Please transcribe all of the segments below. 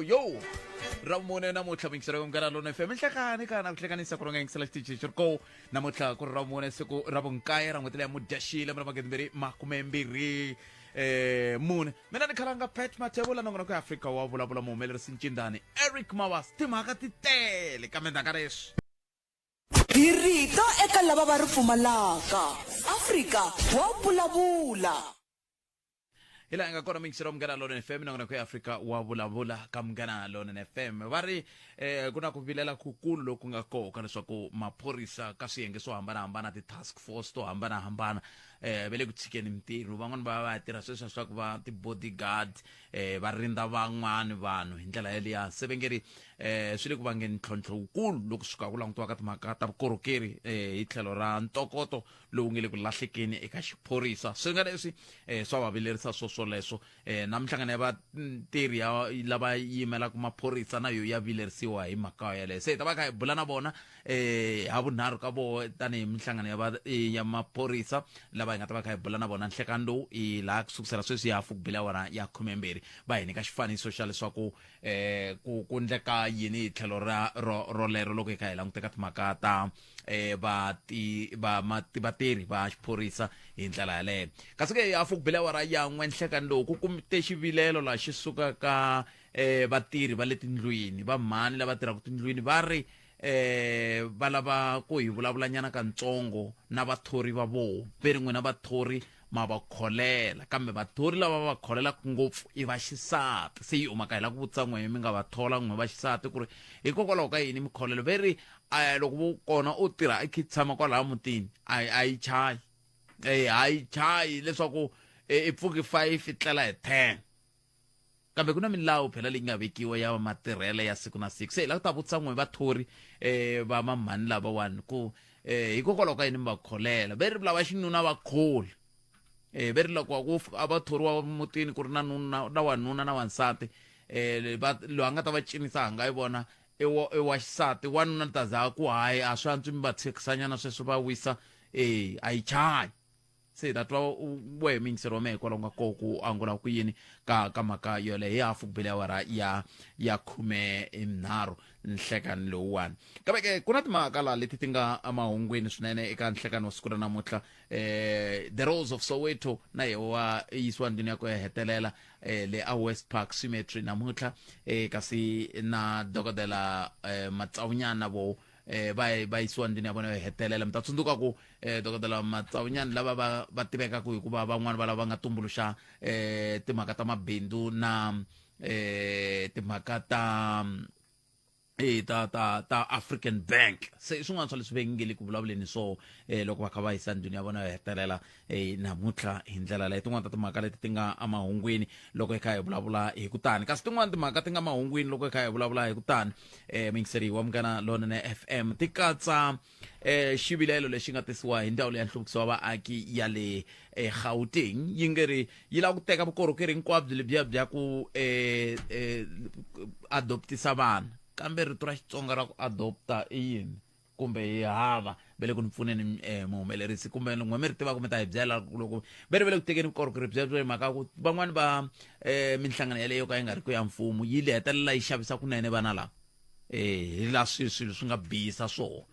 yo yo Ramune namuntlha mingiselo ya Munghana Lonene FM nhlekani kana ku hlekanisa ku ronga yingisela xitichi xi ri ko namuntlha ku ri Ramune siku ra vunkaye ra n'hweti leya Mudyaxihi lembe ra magidimbirhi makumembirhi mune. Mina ni khalanga Pat Mathebula, nongonoko ya Afrika wa vulavula, muhumelerisi Ncindani Eric Mawasi. Timhaka ti tele kambe ndzhaku ka leswi. Hi rito eka lava va ri pfumalaka. Afrika wa vulavula. Hi laha hi nga kona muyingiseri wa Munghana Lonene FM, nongonoko ya Afrika wa vulavula ka Munghana Lonene FM. Va ri ku na ku vilela kukulu loku nga koho ka leswaku maphorisa ka swiyenge swo hambanahambana, ti-task force to hambanahambana, va le ku tshikeni mintirho. Van'wani va va ya tirha sweswi swa ku va ti-bodyguard, va rindza van'wani vanhu hi ndlela yeliya. Se va nge ri swi le ku vangeni ntlhontlho wukulu loko swi fika ku langutiwa ka timhaka ta vukorhokeri hi tlhelo ra ntokoto lowu nge le ku lahlekeni eka xiphorisa. Swi nga leswi swa va vilerisa swoswoleswo. Na minhlangano ya vatirhi ya lava yimelaka maphorisa na yo ya vilerisiwa hi mhaka yaleyo. Se hi ta va kha hi bula na vona ha vunharhu ka voho tanihi minhlangano ya va ya maphorisa lava hi nga ta va kha hi bula na vona nhlekani lowu i laha ku sukusela sweswi ya hafu ku bile awara ya khumembirhi, va hi nyika xifaniso xa leswaku ku ndleka yini hi tlhelo ra rolero loko hi kha hi languteka timhaka ta vati va vatirhi va xiphorisa hi ndlela yaleyo. Kasi ke hafu ku bile awara ya n'we nhlekani lowu ku kumite xivilelo laha xi suka ka vatirhi va le tindlwini, va mhani lava tirhaka tindlwini, va ri va lava ku hi vulavulanyana kantsongo na vathori va voho. Ve ri n'wina vathori ma va kholela, kambe vathori lava va kholelaka ngopfu i va xisati. Se yi mhaka hi lava ku vutisa n'we mi nga va thola n'we va xisati ku ri hikokwalaho ka yini mi kholela. Ve ri loko vo kona u tirha i khe tshama kwalaya mutini a a yi chayi, a yi chayi leswaku i pfuki 5 i tlela hi 10. Kambe ku na milawu phela leyi nga vekiwa ya matirhele ya siku na siku. Se hi lava ku ta vutisa n'we vathori va mamhani lavawani ku hikokwalaho ka yini mi va kholela. Ve ri lava xinuna va kholi, ve ri loko ku a va thoriwa mutini ku ri na nuna na wanuna na wansati, va loyi a nga ta va cinisa hanga yi vona i wa i wa xisati, wanuna ni ta za ku hayi a swi antswi mi va tshikisanyana sweswo va wisa, a yi chayi. Se hi ta twa wehe muyingiseri wa mehe kwalaho nga koho ku angula ku yini ka mhaka yoleyo hi hafu ku bele awara ya khume nharhu nhlekani lowuwani. Kambe ke ku na timhaka laha leti ti nga emahungwini swinene eka nhlekani wa siku ra namuntlha. The Rose of Soweto na yehe wa yisiwa ndlwini ya ku ya hetelela le a West Park Cemetery namuntlha, kasi na dokodela Matsaunyana vo va yisiwa ndlwini ya vona yo hetelela. Mi ta tsundzuka ku dokodela Matsaunyana lava va tivekaka hikuva van'wana va lava va nga tumbuluxa timhaka ta mabindzu na timhaka ta ta ta ta African Bank. Se i swin'wana swa leswi va nge le ku vulavuleni swo loko va kha va yisa ndlwini ya vona yo hetelela namuntlha hi ndlela leyi. Tin'wana ta timhaka leti ti nga emahungwini loko hi kha hi vulavula hi kutani, kasi tin'wana timhaka ti nga mahungwini loko hi kha hi vulavula hi kutani, muyingiseri wa Munghana Lonene FM, ti katsa xivilelo lexi nga tisiwa hi ndzawulo ya nhluvukiso wa vaaki ya le Gauteng, yi nge ri yi lava ku teka vukorhokeri hinkwabyo lebyiya bya ku adoptisa vana. Kambe rito ra Xitsonga ra ku adopta i yini? Kumbe hi hava ve le ku ni pfuneni, muhumelerisi, kumbe n'we mi ri tivaka mi ta hi byela loko ve ri ve le ku tekeni vukorhokeri byebyo, hi mhaka ku van'wani va minhlangano yaleyo ka yi nga ri ku ya mfumo yi le hetelela yi xavisa kunene vana lava, hi laha swilo swi nga bihisa swoho.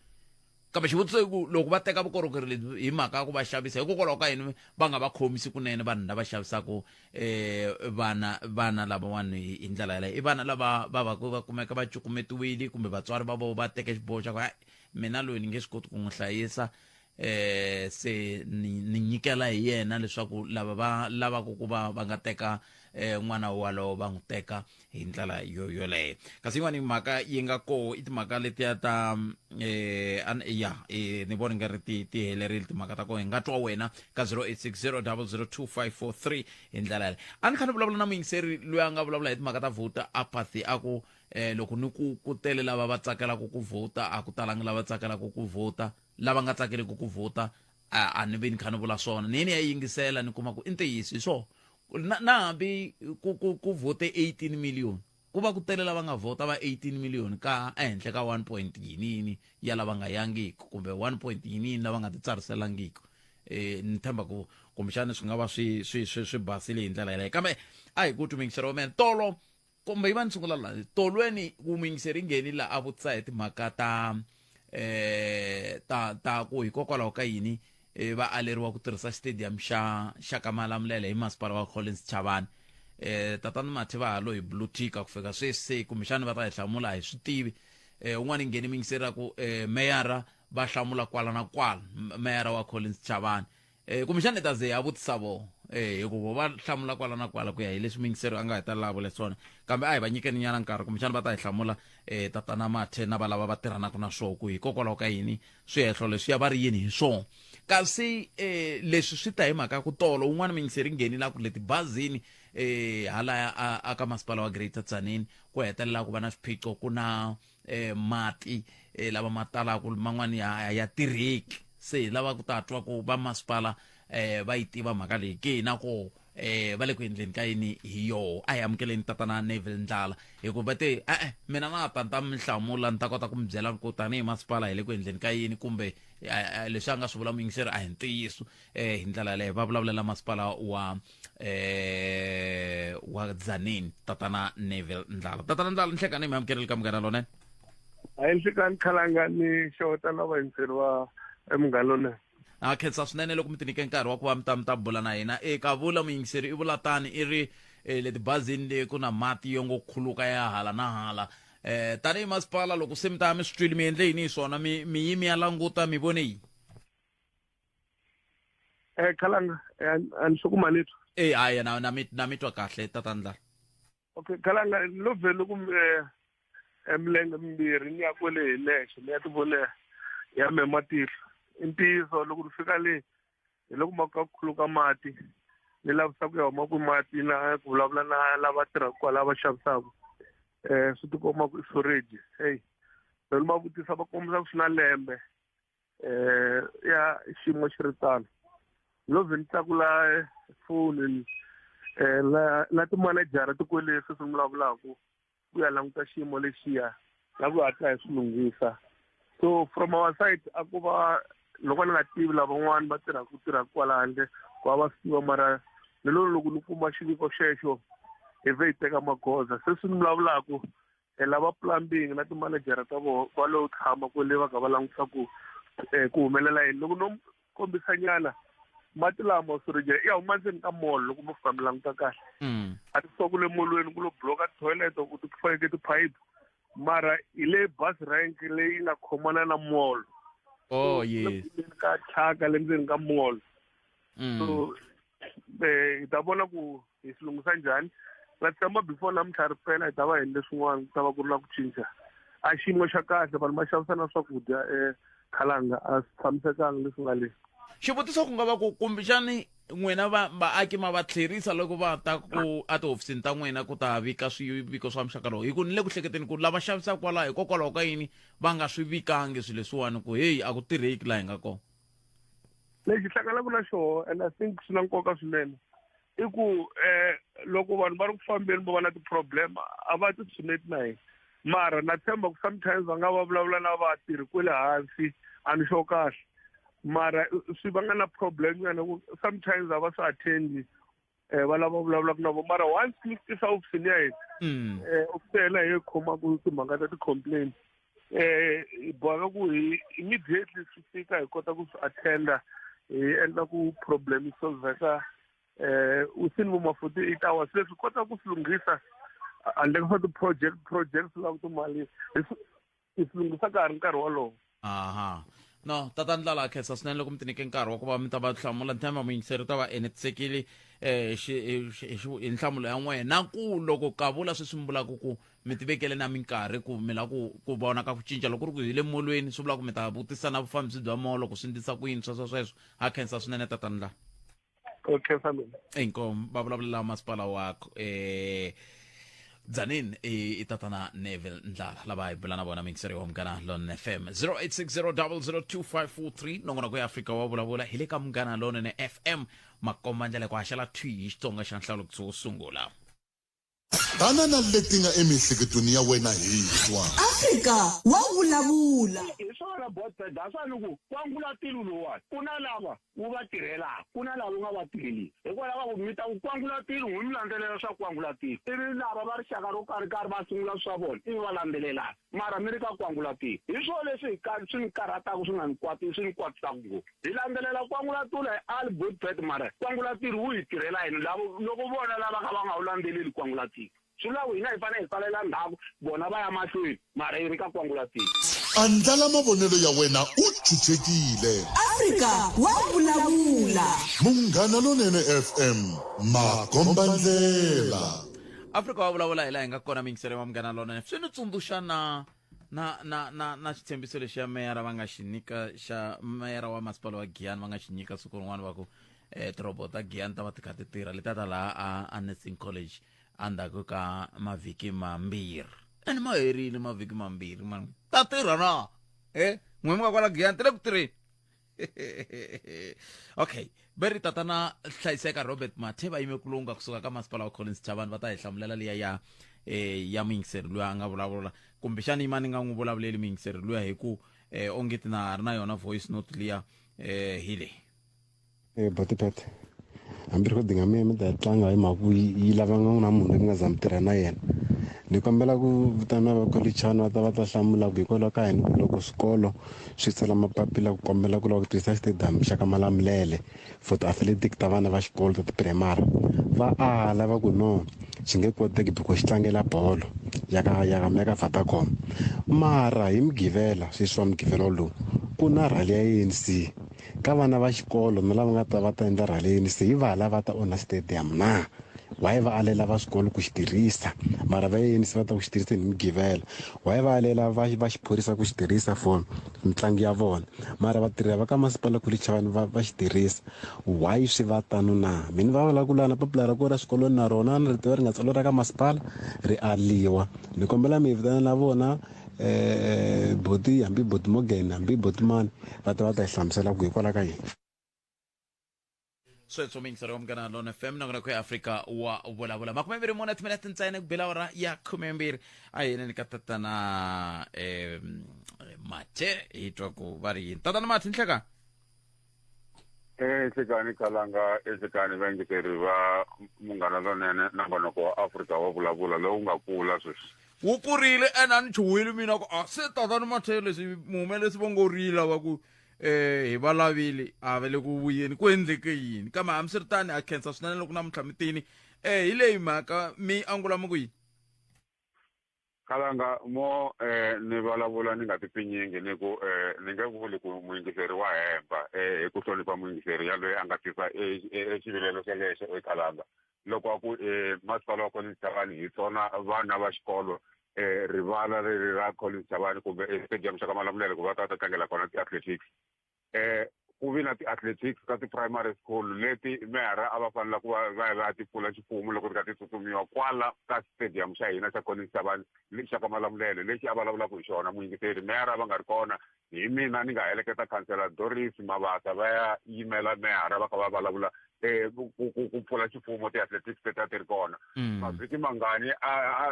Kambe xivutiso i ku loko va teka vukorhokeri lebyi hi mhaka ya ku va xavisa, hikokwalaho ka yini va nga va khomisi kunene vanhu lava xavisaka vana lavawani hi ndlela yaleyo? I vana lava va va va kumeka va cukumetiwile, kumbe vatswari va vona va teke xiboho xa ku hayi, mina loyi ni nge swi koti ku n'wi hlayisa, se ni nyikela hi yena leswaku lava va lavaka ku va va nga teka n'wana walowo va n'wi teka hi ndlela yo yoleyo. Kasi yin'wana mhaka yi nga koho i timhaka letiya ta ya ni vona nga ri ti helerile timhaka ta kona. Hi nga twa wena ka 0860002543 hi ndlela yaleyo. A ni kha ni vulavula na muyingiseri loyi a nga vulavula hi timhaka ta voter apathy, a ku loko ni ku ku tele lava va tsakelaka ku vhota, a ku talangi lava tsakelaka ku vhota, lava nga tsakeliki ku vhota a ni vi ni kha ni vula swona. Ni yini ya yingisela ni kuma ku i ntiyiso hi swona. Na hambi ku vote 18 million, ku va ku tele lava nga vhota va 18 million ka ehenhla ka 1 point yini yini ya lava nga yangiki, kumbe 1 point yini yini lava nga titsariselangiki. Ni tshemba ku kumbexana swi nga va swi basile hi ndlela yaleyo. Kambe a hi ku twi mingiselo wa mina tolo. Kumbe yi va ni sungula la tolweni ku muyingiseri ngheni la a vutisa hi timhaka ta ta ku hikokwalaho ka yini va aleriwa ku tirhisa stadium xa ka Malamulele hi masipala wa Collins Chavani. Tatana Mathe va ha lo hi blue tick ku fika sweswi, se kumbexani va ta hi hlamula, a hi swi tivi. Un'wana ngheni muyingiseri ra ku meyara va hlamula kwala na kwala, meyara wa Collins Chavani. Kumbexana ni ta ze ya vutisa vo hikuva vo va hlamula kwala na kwala ku ya hi leswi muyingiseri a nga hetelela a vule swona, kambe a hi va nyikeni nyana nkarhi, kumbexana va ta hi hlamula tatana Mathe na valava va tirhanaka na swoho ku hikokwalaho ka yini swihehlo leswiya va ri yini hi swona. Kasi leswi swi ta hi mhaka ya ku tolo un'wana muyingiseri ngheni la ku le tibazini halaya a ka masipala wa Greater Tzaneen ku hetelela ku va na swiphiqo, ku na mati lava ma talaka man'wani ya tirheki, se hi lava ku ta twa ku va masipala va yi tiva mhaka leyi ke na ku va le ku endleni ka yini hi yoho. A hi amukeleni tatana Neville Ndlala, hikuva va te e-e mina na ta ni ta mi hlamula, ni ta kota ku mi byela ku tanihi masipala hi le ku endleni ka yini, kumbe leswi a nga swi vula muyingiseri a hi ntiyiso. Hi ndlela yaleyo va vulavulela masipala wa Tzaneen, tatana Neville Ndlala. Tatana Ndlala, nhlekani mi amukeleli ka Munghana Lonene. Hayi, nhlekani khalanga ni xeweta na vayingiseri va Munghana Lonene. Na khensa swinene loko mi tinike nkarhi wa ku va mi ta bula na hina. Eka vula muyingiseri i vula tani i ri le tibazini le ku na mati yo ngo khuluka ya hala na hala. Tanihi masipala loko se mi ta mi swi twile, mi endle yini hi swona? Mi yi mi ya languta, mi vone yini? Khalanga, a ni swi kuma ni twa. Hayi, na mi twa kahle, tata Ndlala. Okay, khalanga, lo vhele ku milenge mimbirhi ni ya kwele hi nexe ni ya tivonela ya me matihlo. I ntiyiso, loko ni fika le hi loko ma ka khuluka mati, ni lavisa ku ya huma kwi mati na ku vulavula na lava tirhaka kwala va xavisaka, swi tikomba ku i storage. Hey, loko ni va vutisa va kombisa ku swi na lembe ya xiyimo xi ri tano. Lo vhe ni tlakula foni la timanejara ti kwele sweswi ni vulavulaka ku ya languta xiyimo lexiya na ku hatla hi swi lunghisa. So from our side a ku va loko ni nga tivi lavan'wani va tirhaka ku tirhaka kwala handle ku va va swi tiva, mara ni lo loko ni kuma xiviko xexo hi vhe hi teka magoza. Se swi ni vulavulaka hi lava plumbing na timanejara ta vona va lo tshama kwele va kha va langutisa ku ku humelela yini. Loko no kombisa nyana mati lama storage ya huma ndzeni ka mall, loko mo fika mi languta kahle, a ti suka le molweni ku lo bloka toilet ku ti fake tiphayiphi, mara hi le bus rank leyi nga khomana na mall. Oh yes. Ka thyaka le ndzeni ka mall. So hi ta vona ku hi swi lunghisa njhani. Na tshemba before namuntlha ri pela hi ta va hi endle swin'wana, ku ta va ku ri na ku cinca. A xiyimo xa kahle, vanhu va xavisa na swakudya khalanga, a swi tshamisekanga leswi nga le. Xivutiso ku nga va ku kumbexani n'wina va vaaki ma va tlherisa loko va ta ku a tihofisini ta n'wina ku ta vika swiviko swa muxaka lowu, hi ku ni le ku hleketeni ku lava xavisaka kwalaho hikokwalaho ka yini va nga swi vikangi swilo leswiwani ku heyi a ku tirheki laha hi nga kona? Lexi hlanganaka na xoho, and I think swi na nkoka swinene, i ku loko vanhu va ri ku fambeni va va na ti-problem a va ti tshuneti na hina, mara na tshemba ku sometimes va nga va vulavula na vatirhi kwele hansi, a ni sure kahle, mara swi va nga na problem nyana ku sometimes a va swi attendi va lava vulavulaka na vona. Mara once mi tisa ofisini ya hina, ofisi ya hina hi yi khomaka timhaka ta ti-complaint, hi boheka ku hi immediately swi fika hi kota ku swi attenda, hi endla ku problem yi solveka within vo ma 48 hours. Leswi kota ku swi lunghisa handle ka swa ti-project, project swi lava timali, hi swi lunghisa ka ha ri nkarhi wolowo. Aha, no tata Ndlala, a khensa swinene loko mi tinike nkarhi wa ku va mi ta va hlamula. Ni tshemba muyingiseri ta va enetisekile hi nhlamulo ya n'wena, na ku loko kavula sweswi mi vulaka ku mi tivekele na minkarhi ku mi lava ku vona ka ku cinca loko ku ri ku hi le molweni, swi vula ku mi ta vutisa na vufambisi bya molo ku swi ndlisa ku yini sweswo sweswo. A khensa swinene, tata Ndlala. Okay, family. Inkomu. Va vulavulela masipala wa Tzaneen i tatana Neville Ndlala lava hi bula na vona. Miyingiseri wa Munghana Lonene FM, 0860002543, nongonoko ya Afrika wa vulavula hi le ka Munghana Lonene FM, makomba ndlela ku haxela thwi hi Xitsonga xa nhlawulo wo sungula. Tana na leti nga emiehleketweni ya wena hi twa. Afrika wa vulavula. Hi swona Botbed a swa ni ku kwangulatilo lowuwani ku na lava wu va tirhelaka ku na lava wu nga va tirheliki hikwalaho ka ku mi ta ku kwangulatilo n'wi mi landzelela swa kwangulatilo ivi lava va rixaka ro karhi karhi va sungula swa vona ivi va landzelelana mara mi ri ka kwangulatilo hi swona leswi hi swi ni karhataka swi nga ni kwati swi ni kwatisaka ngopfu hi landzelela kwangulatilo hi ali Botbed mara kwangulatilo wu hi tirhela yini lavo loko vona lava ka va nga wu landzeleli kwangulatilo swi vula ku hina hi fanele hi salela ndzhaku vona va ya mahlweni mara yi ri ka kwangulatilo. Andlala mavonelo ya wena u chuchekile. Afrika wa vulavula. Munghana Lonene FM, makombandlela. Afrika wa vulavula hi laha hi nga kona miyingiseri wa Munghana Lonene. Swi ni tsundzuxa na na na na na xitshembiso lexiya meyara va nga xi nyika xa meyara wa masipala wa Giyani va nga xi nyika siku rin'wana va ku eh tirhobo ta Giyani ta va ti kha ti tirha letiya ta laha a a Nursing College endzhaku ka mavhiki mambirhi ene ma herile mavhiki mambirhi man ta tirha na e n'we mi nga kwala Giyani ti le ku tirheni. Okay, ve ri tatana Hlayiseka Robert Mathe va yime kulunga kusuka ka masipala wa Collins Chavani va ta hi hlamulela liya ya ya muyingiseri luya a nga vulavula kumbexani yima ni nga n'wi vulavuleli muyingiseri luya hi ku ongeti na ha ri na yona voice note liya hi leyi. Botipet hambi recording ya mina mi ta yi tlanga hi mhaka ku yi lava nga na munhu loyi mi nga za mi tirha na yena ni kombela ku vitana va kholichani va ta va ta hlamula ku hikwalaho ka yini ku loko swikolo swi tsala mapapila ku kombela ku lava ku tirhisa xitediyamu xa ka Malamulele for ti-athletic ta vana va xikolo ta ti-primary va ala va ku no xi nge koteki because xi tlangela bolo ya ka ya ka ya ka Vodacom mara hi Mugqivela sweswi wa Mugqivela lowu ku na rally ya ANC ka vana va xikolo na lava nga ta va ta endla rally ya ANC hi va lava ta onha stadium na why va alela va swikolo ku xi tirhisa mara va ANC va ta ku xi tirhisa hi Mugqivela why va alela va va xiphorisa ku xi tirhisa for mitlangu ya vona mara vatirhi va ka masipala ku Chavani va va xi tirhisa why swi va tano na mina va vula ku lana papila ra kona swikolweni na rona na ri tiva ri nga tsariwa ra ka masipala ri aliwa ni kombela mi vitana na vona boti hambi boti Morgan hambi boti mani va ta va ta hi hlamusela ku hikwalaho ka yini. Sweswo miyingiseri wa Munghana Lona FM nongonoko ya Afrika wa vulavula 24 timinete ntsena ku bela awara ya 12 a hi yeneni ka tatana Mathe hi twa ku va ri yini tatana Mathe nhleka. Enhlekani Kalanga enhlekani vayingiseri va Munghana Lonene nongonoko wa Afrika wa vulavula lowu nga kula sweswi. Wu kurile ene a ni chuhile mina ku a se tatana Mathe leswi muhumelerisi vo ngo rila va ku hi va lavile a va le ku vuyeni ku endleke yini kambe hambiswiritano ha khensa swinene loko namuntlha mi tini hi leyi mhaka mi angula mi ku yini. Kalanga mo ni vulavula ni nga ti pfinyingi ni ku ni nge vuli ku muyingiseri wa hemba hi ku hlonipha muyingiseri yaloye a nga tisa e xivilelo xelexo eKalanga loko a ku masipala wa Collins Chavani hi tsona vana va xikolo rivala leri ra Collins Chavani kumbe stadium xa ka Malamulele ku va ta ta tlangela kona ti-athletics. Ku vi na ti-athletics ta ti-primary school leti meyara a va fanela ku va va ya va ya ti pfula ximfumo loko ti kha ti tsutsumiwa kwala ka stadium xa hina xa Collins Chavani xa ka Malamulele lexi a vulavulaka hi xona muyingiseri. Meyara va nga ri kona hi mina ni nga heleketa khansela Doris Mabasa va ya yimela meyara va kha va vulavula ku pfula ximfumo ti-athletics leti a ti ri kona. Mavhiki mangani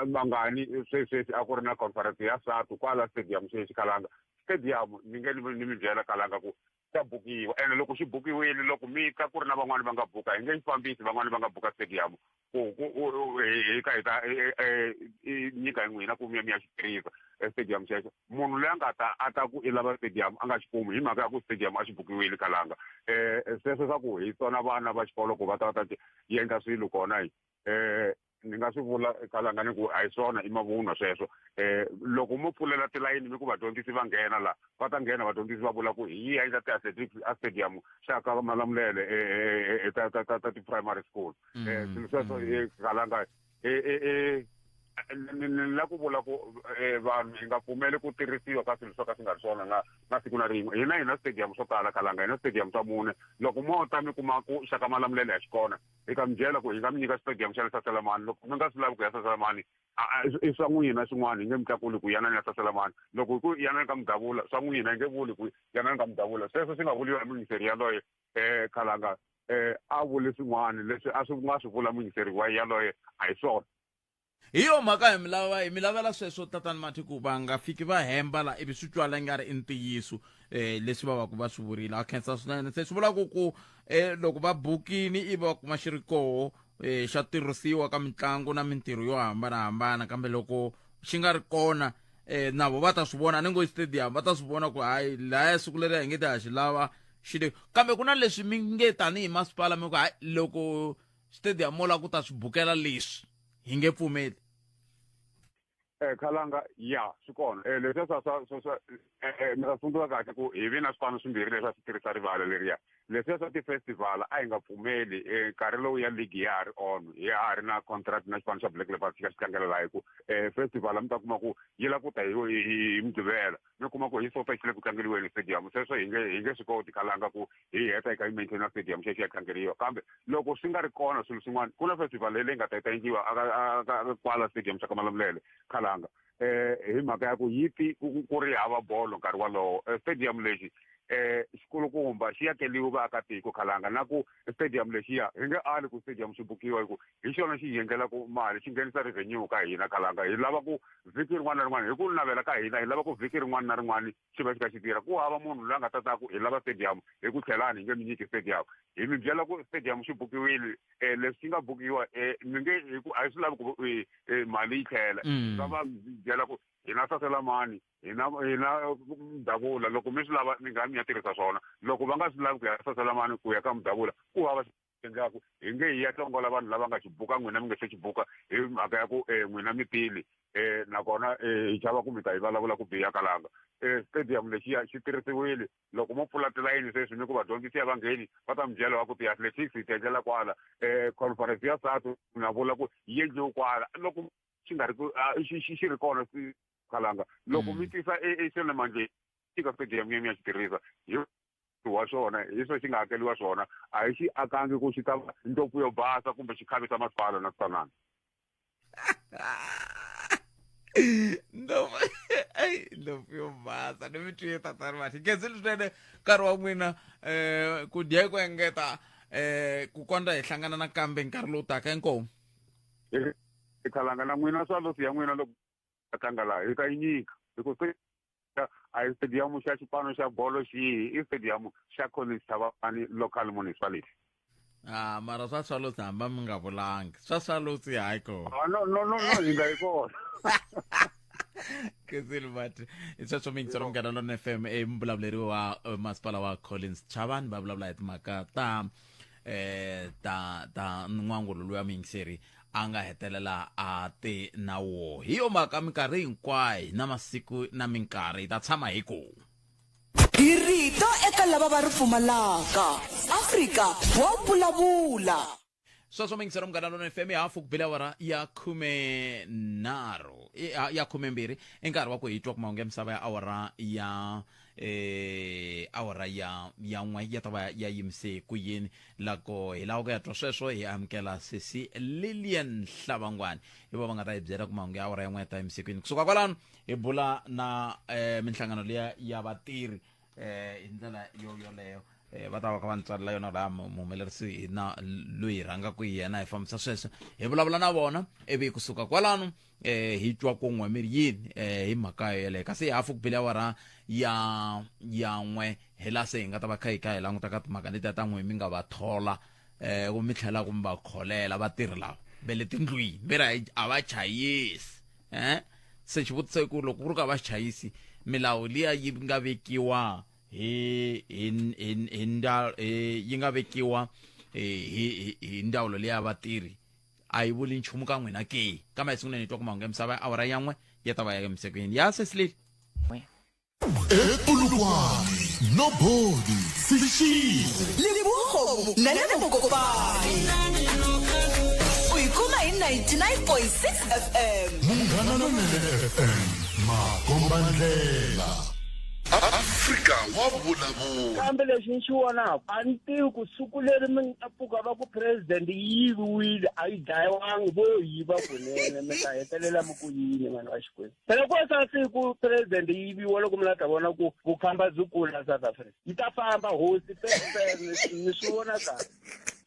mangani sweswi a ku ri na conference ya SATU kwala stadium xexi Kalanga. Stadium ni nge ni mi byela Kalanga ku xa bukiwa ene loko xi bukiwile loko mi ta ku ri na van'wani va nga buka hi nge xi fambisi van'wani va nga buka stadium ku ku hi ka hi ta nyika hi n'wina ku mi ya mi ya xi tirhisa stadium xexo munhu loyi a nga ta a ta ku i lava stadium a nga xi kumi hi mhaka ya ku stadium a xi bukiwile Kalanga sweswo swa ku hi tsona vana va xikolo ku va ta va ta endla swilo kona hi ni nga swi vula Kalanga ni ku a hi swona i mavunwa sweswo loko mo pfulela tilayini mi ku vadyondzisi va nghena la va ta nghena vadyondzisi va vula ku hi yi endla ti-athletics a stadium xa ka Malamulele ta ta ta ta ti-primary school swilo sweswo Kalanga ni la ku vula ku vanhu hi nga pfumeli ku tirhisiwa ka swilo swo ka swi nga ri swona na na siku na rin'we hina hi na stadium swo tala Kalanga hi na stadium swa mune loko mo ta mi kuma ku xa ka Malamulele a xi kona hi ta mi byela ku hi nga mi nyika xitediyamu xa le Saselamani loko mi nga swi lavi ku ya Saselamani i swa n'wina swin'wana hi nge mi tlakuli ku yanani ya Saselamani loko hi ku yanani ka Mudavula swa n'wina hi nge vuli ku yanani ka Mudavula sweswo swi nga vuriwa hi muyingiseri yaloye Khalanga a vule swin'wana leswi a swi nga swi vula muyingiseri wa yaloye a hi swona. Hi yo mhaka hi mi lava hi mi lavela sweswo tatani Mathi ku va nga fiki va hemba la ivi swi twala nga ri i ntiyiso eh leswi va va ku va swi vurile a khensa swinene se swi vula ku ku eh loko va bukini ivi va kuma xi ri koho eh xa tirhisiwa ka mitlangu na mintirho yo hambanahambana kambe loko xi nga ri kona eh na vo va ta swi vona a ni ngo stadium va ta swi vona ku hayi laya siku leri hi nge te ha xi lava xi le kambe ku na leswi mi nge tanihi masipala mi ku hayi loko stadium mo lava ku ta swi bukela leswi hi nge pfumeli eh khalanga ya swi kona eh leswiya swa swa swa swa eh, eh, mi ta tsundzuka kahle ku hi vi na swipano swimbirhi leswi a swi tirhisa rivala leriya leswiya swa ti-festival a hi nga pfumeli eh, nkarhi lowu ya league ya ha ri on ya ha ri na contract na xipano xa black leopards xi ka xi tlangela laha hi ku eh, festival mi ta kuma ku yi la ku ta hi hi hi mugqivela mi kuma ku hi sonta xi le ku tlangeriweni stadium sweswo hi nge hi nge swi koti khalanga ku hi heta hi ka yi maintaina stadium xexo ya tlangeriwa kambe loko swi nga ri kona swilo swin'wana ku na festival leyi leyi nga ta yi ta endliwa kwala stadium xa ka malamulele khalanga eh hi mhaka ya ku yi ti ku ri hava bolo nkarhi walowo eh, stadium lexi eh xikulukumba xi yakeliwe vaakatiko khalanga na ku stadium lexiya hi nge ali ku stadium xi bukiwa hi ku hi xona xi hi endlelaku mali xi nghenisa revenue ka hina khalanga hi lava ku vhiki rin'wana na rin'wana hi ku navela ka hina hi lava ku vhiki rin'wana na rin'wana xi va xi kha xi tirha ku hava munhu loyi a nga ta ta ku hi lava stadium hi ku tlhelani hi nge mi nyiki stadium hi mi byela ku stadium xi bukiwile um leswi xi nga bukiwa um mi nge hi ku a hi swi lavi ku mali yi tlhela va va byela ku hina saselamani hina hina mudavula loko mi swi lava mi nga mi ya tirhisa swona loko va nga swi lavi ku ya saselamani ku ya ka mudavula ku hava endlaku hi nge hi ya hlongola vanhu lava nga xi buka n'wina mi nga se xi buka hi mhaka ya ku um n'wina mi tile um nakona um hi chava ku mi ta yi vulavula ku biha kalanga um stadium lexiya xi tirhisiwile loko mo pfula tilayini sweswi mi ku vadyondzisi ya vangheni va ta mi byela va ku ti-athletics hi ti endlela kwala um conference ya SATU na vula ku yi endliwe kwala loko xi nga ri ku xi xi xi ri kona kalanga loko mi tisa exilemandleni eka stadium ya mi ya xi tirhisa hi wa swona hi swo xi nga hakeliwa swona a hi xi akangi ku xi ta va ndlopfu yo basa kumbe xi khavisa masipala na switanani ndlopfu ei ndlopfu yo basa ni mi twiye tatani vathi khensile swinene nkarhi wa n'wina um ku dya ku engeta um ku kondza hi hlangana nakambe nkarhi lowu taka inkomu hi khalanga na n'wina swa losi ya n'wina loko tlanga laha hi ta yi nyika hi ku a hi stadium xa xipano xa bolo xihi i stadium xa Collins Chavani local municipality ah mara swa swalotsi hamba mi nga vulangi swa swalotsi hayi kona ah, no no no no hi nga yi kona Kizil but i sweswo mi yingisela Munghana Lonene FM i muvulavuleri wa eh, masipala wa Collins Chavani va vulavula hi timhaka ta eh ta ta n'wangulo luya muyingiseri a nga hetelela a te na wo hi yo mhaka minkarhi hinkwayo na masiku na minkarhi hi ta tshama hi ku Hi rito eka lava va ri pfumalaka. Afrika wa vulavula. Sweswo mi yingisela Munghana Lonene FM hafu ku bile awara ya khumenharhu ya khumembirhi i nkarhi wa ku hi twa ku mahungu ya misava ya awara ya eh awara ya ya n'we ya ta va ya yimise ku yini loko hi lava ku ya twa sweswo hi amukela sesi Lilian Hlavangwani hi va va nga ta hi byela ku mahungu ya awara ya n'we ya ta yimise ku yini kusuka kwalano hi bula na eh minhlangano liya ya vatirhi eh hi ndlela yo yoleyo eh va ta va kha va ni tsalela yona laha muhumelerisi na loyi hi rhangaka hi yena hi fambisa sweswo hi vulavula na vona ivi kusuka kwalano eh hi twa ku n'we mi ri yini eh hi mhaka yeleyo kasi hafu ku bile awara ya ya n'we hi laha se hi nga ta va kha hi kha hi languta ka timhaka letiya ta n'we mi nga va thola eh ku mi tlhela ku mi va kholela vatirhi lava ve le tindlwini ve ri a va chayisi eh se xivutiso i ku loko ku ri ku a va chayisi milawu liya yi nga vekiwa hi hi hi hi nda yi nga vekiwa hi hi hi ndzawulo liya ya vatirhi a yi vuli nchumu ka n'wina ke kambe hi sunguleni hi twa ku mahungu ya misava ya awara ya n'we ya ta va ya emisekweni ya sesilile epulukwane nobody seshego Lebogo na le Mokopane. U yi kuma hi 99.6 FM. Munghana Lonene FM makombandlela Afrika wa vulavula Kambe lexi ni xi vonaka a ni tivi ku siku leri mi nga pfuka va ku president yi yiviwile a yi dlayiwangi vo yiva kunene mi ta hetelela mi ku yini vanhu va Xikwembu. Phela ku sa siku president yi yiviwa loko mi la ta vona ku vukhamba byi kula South Africa yi ta famba hosi fefere ni swi vona kahle.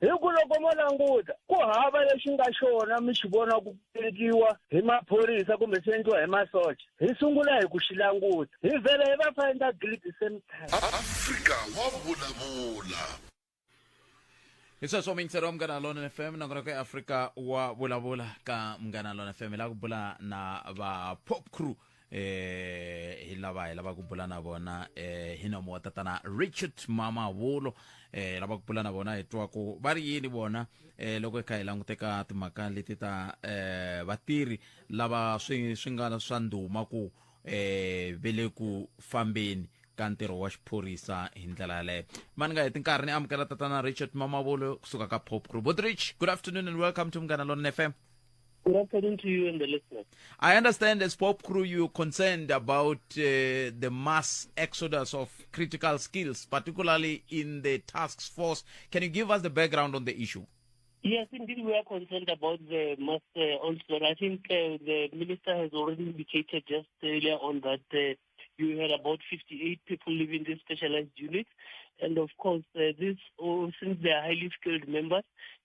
Hi ku loko mo languta ku hava lexi nga xona mi xi vona ku endliwa hi maphorisa kumbe swi endliwa hi masocha hi sungula hi ku xi languta hi vhela hi va find guilty same time. Afrika wa vulavula. Hi sweswo muyingiseri wa Munghana Lonene FM, nongonoko ya Afrika wa vulavula ka Munghana Lonene FM. Hi lava ku bula na va Pop Crew, hi lava hi lava ku bula na vona hi nomo wa tatana Richard Mamabolo. Hi lava ku bula na vona hi twa ku va ri yini vona loko hi kha hi languteka timhaka leti ta vatirhi lava swi swi nga swa ndhuma ku ve le ku fambeni ka ntirho wa xiphorisa hi ndlela yaleyo. Mani nga heti nkarhi ni amukela tatana Richard Mamabolo kusuka ka Pop Crew. Bot Rich, good afternoon and welcome to Munghana Lonene FM. Good afternoon to you and the listeners. I understand as Pop Crew you're concerned about the mass exodus of critical skills, particularly in the task force. Can you give us the background on the issue? Yes, indeed, we are concerned about the mass onslaught. I think the minister has already indicated just earlier on that you had about 58 people leaving this specialized unit. And of course, since they are highly skilled members,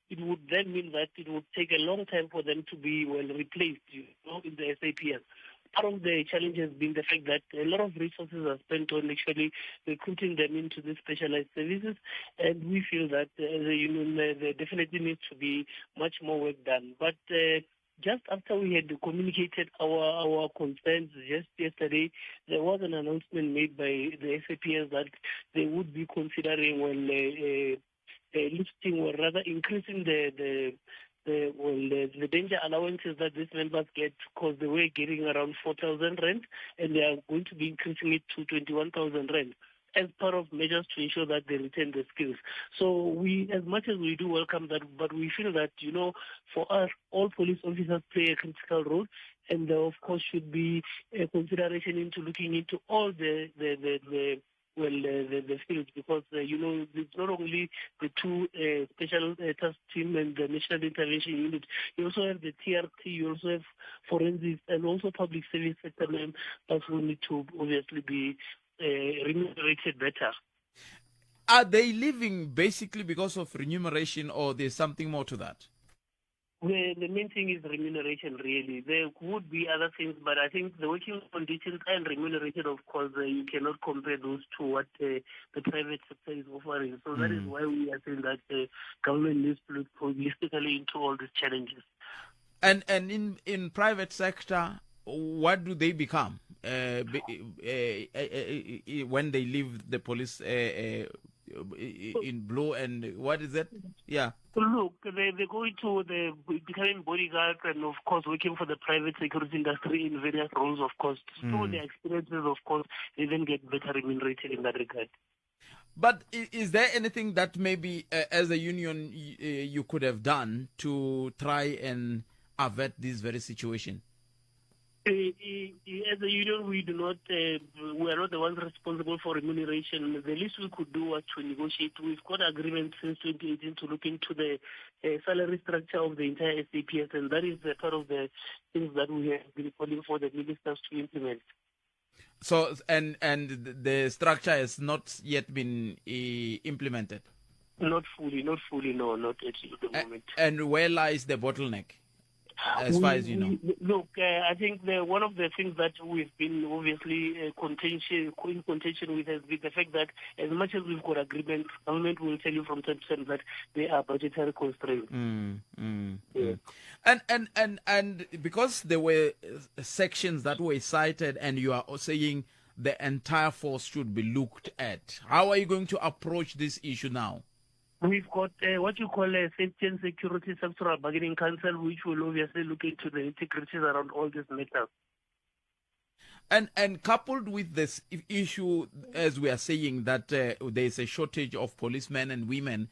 it would then mean that it would take a long time for them to be well replaced, in the SAPS. Part of the challenge has been the fact that a lot of resources are spent on actually recruiting them into the specialized services, and we feel that as a union, there definitely needs to be much more work done. But just after we had communicated our concerns just yesterday, there was an announcement made by the SAPS that they would be considering lifting or rather increasing the danger allowances that these members get, because they were getting around 4,000 rand, and they are going to be increasing it to 21,000 rand as part of measures to ensure that they retain the skills. So we, as much as we do welcome that, but we feel that, for us, all police officers play a critical role, and there, of course, should be a consideration into looking into all the fields, because, it's not only the two special task team and the National Intervention Unit. You also have the TRT, you also have forensics, and also public service sector members who need to obviously be remunerated better. Are they leaving basically because of remuneration, or there's something more to that? The main thing is remuneration, really. There would be other things, but I think the working conditions and remuneration, of course, you cannot compare those to what the private sector is offering. So that is why we are saying that the government needs to look holistically into all these challenges. And in private sector, what do they become when they leave the police in blue? And what is it? Yeah. Look, they go into the becoming bodyguards and, of course, working for the private security industry in various roles, of course. Through their experiences, of course, they then get better remunerated in that regard. But is there anything that maybe as a union you could have done to try and avert this very situation? As a union, we do not. We are not the ones responsible for remuneration. The least we could do was to negotiate. We've got agreement since 2018 to look into the salary structure of the entire SAPS, and that is part of the things that we have been calling for the ministers to implement. So, and the structure has not yet been implemented? Not fully, no, not at the moment. And where lies the bottleneck? As far as you know? Look, I think one of the things that we've been obviously in contention with has been the fact that as much as we've got agreements, government will tell you from time to time that there are budgetary constraints. Yeah. And because there were sections that were cited, and you are saying the entire force should be looked at, how are you going to approach this issue now? We've got what you call a Safety and Security Sectoral Bargaining Council, which will obviously look into the integrities around all these matters. And coupled with this issue, as we are saying, that there is a shortage of policemen and women,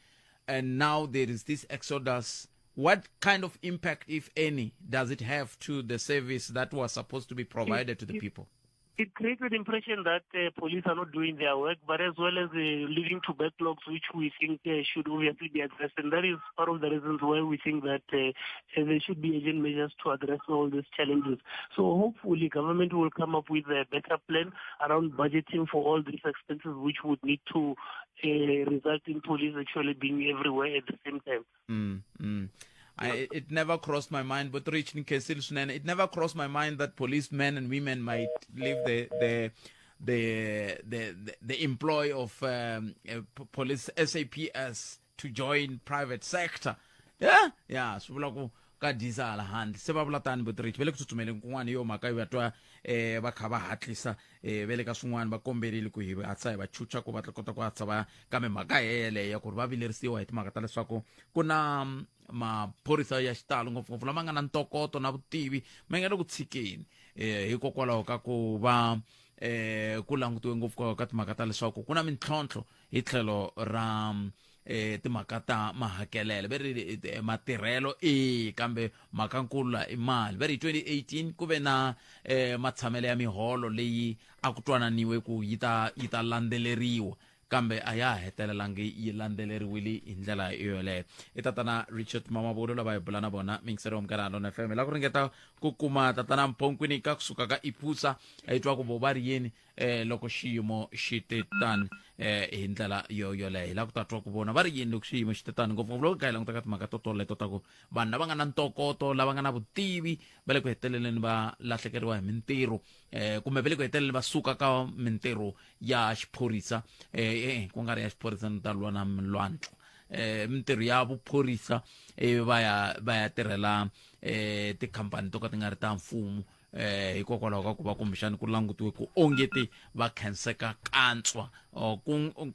and now there is this exodus, what kind of impact, if any, does it have to the service that was supposed to be provided to the people? It creates an impression that police are not doing their work, but as well as leading to backlogs, which we think should obviously be addressed. And that is part of the reasons why we think that there should be urgent measures to address all these challenges. So hopefully government will come up with a better plan around budgeting for all these expenses, which would need to result in police actually being everywhere at the same time. Mm, mm. I, it never crossed my mind, but Rich Nkesil swinene, it never crossed my mind that policemen and women might leave the the the the, the, the employ of um, uh, police SAPS to join private sector. Yeah, yeah, swi vula ku ka dyisa hala handle se va vula tani but Rich va le ku tsutsumeleni kun'wana hi yo mhaka yi va twa eh va kha va hatlisa eh va le ka swin'wana va komberile ku hi hatlisa hi va chucha ku va ta kota ku hatlisa va kambe mhaka yeleyo ya ku ri va vilerisiwa hi timhaka ta leswaku ku na mm, maphorisa ya xitalo ngopfungopfu lama nga na ntokoto na vutivi ma nga le ku tshikeni eh hikokwalaho ka ku va eh ku langutiwe ngopfu ka timhaka ta leswaku ku na mintlhontlho hi tlhelo ra mm, eh timhaka ta mahakelelo ve ri eh, matirhelo e kambe mhaka nkulu la i mali ve ri hi 2018 ku ve na eh matshamelo ya miholo leyi a ku twananiwe ku yi ta yi ta landzeleriwa kambe a ya ha hetelelangi yi landzeleriwile hi ndlela yoleyo i tatana richard mamabolo lava hi bula na vona mingiseri wa munghana lona fm hi lava ku ringeta ku kuma tatana mphonkwini ka kusuka ka ipusa hi twa ku vo va ri yini eh loko xiyimo xi te tani eh hi ndlela yo yoleyo hi lava ku ta twa ku vona va ri yini loko xiyimo xi te tani ngopfungopfu loko kha hi languta ka timhaka to toleto ta ku vanhu lava nga na ntokoto lava nga na vutivi va le ku heteleleni va lahlekeriwa hi mintirho eh kumbe va le ku heteleleni va suka ka mintirho ya xiphorisa eh, eh ku nga ri ya xiphorisa ni ta lwa na milwantlo eh mintirho ya vuphorisa eh va ya va ya tirhela eh tikhampani to ka ti nga ri ta mfumo eh hikokwalaho ka ku va kumbexani ku langutiwe ku ongeti va khenseka kantswa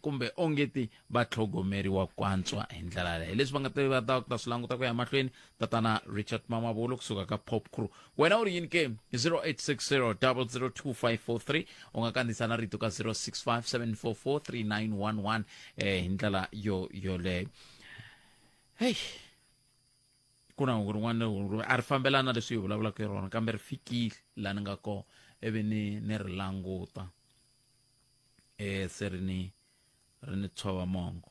kumbe ongeti va tlhogomeriwa kwantswa hi ndlela yaleyo leswi va nga ta va ta ta swi languta ku ya mahlweni tatana richard mamabolo kusuka ka pop crew wena u ri yini ke 0860 002543 u nga kandziyisa na rito ka 065 744 3911 eh hi ndlela yo yoleyo hey ku na hungu rin'wana a ri fambelana na leswi hi vulavulaka hi rona kambe ri fikile laha ni nga kona ivi ni ni ri languta eh se ri ni ri ni tshova mongo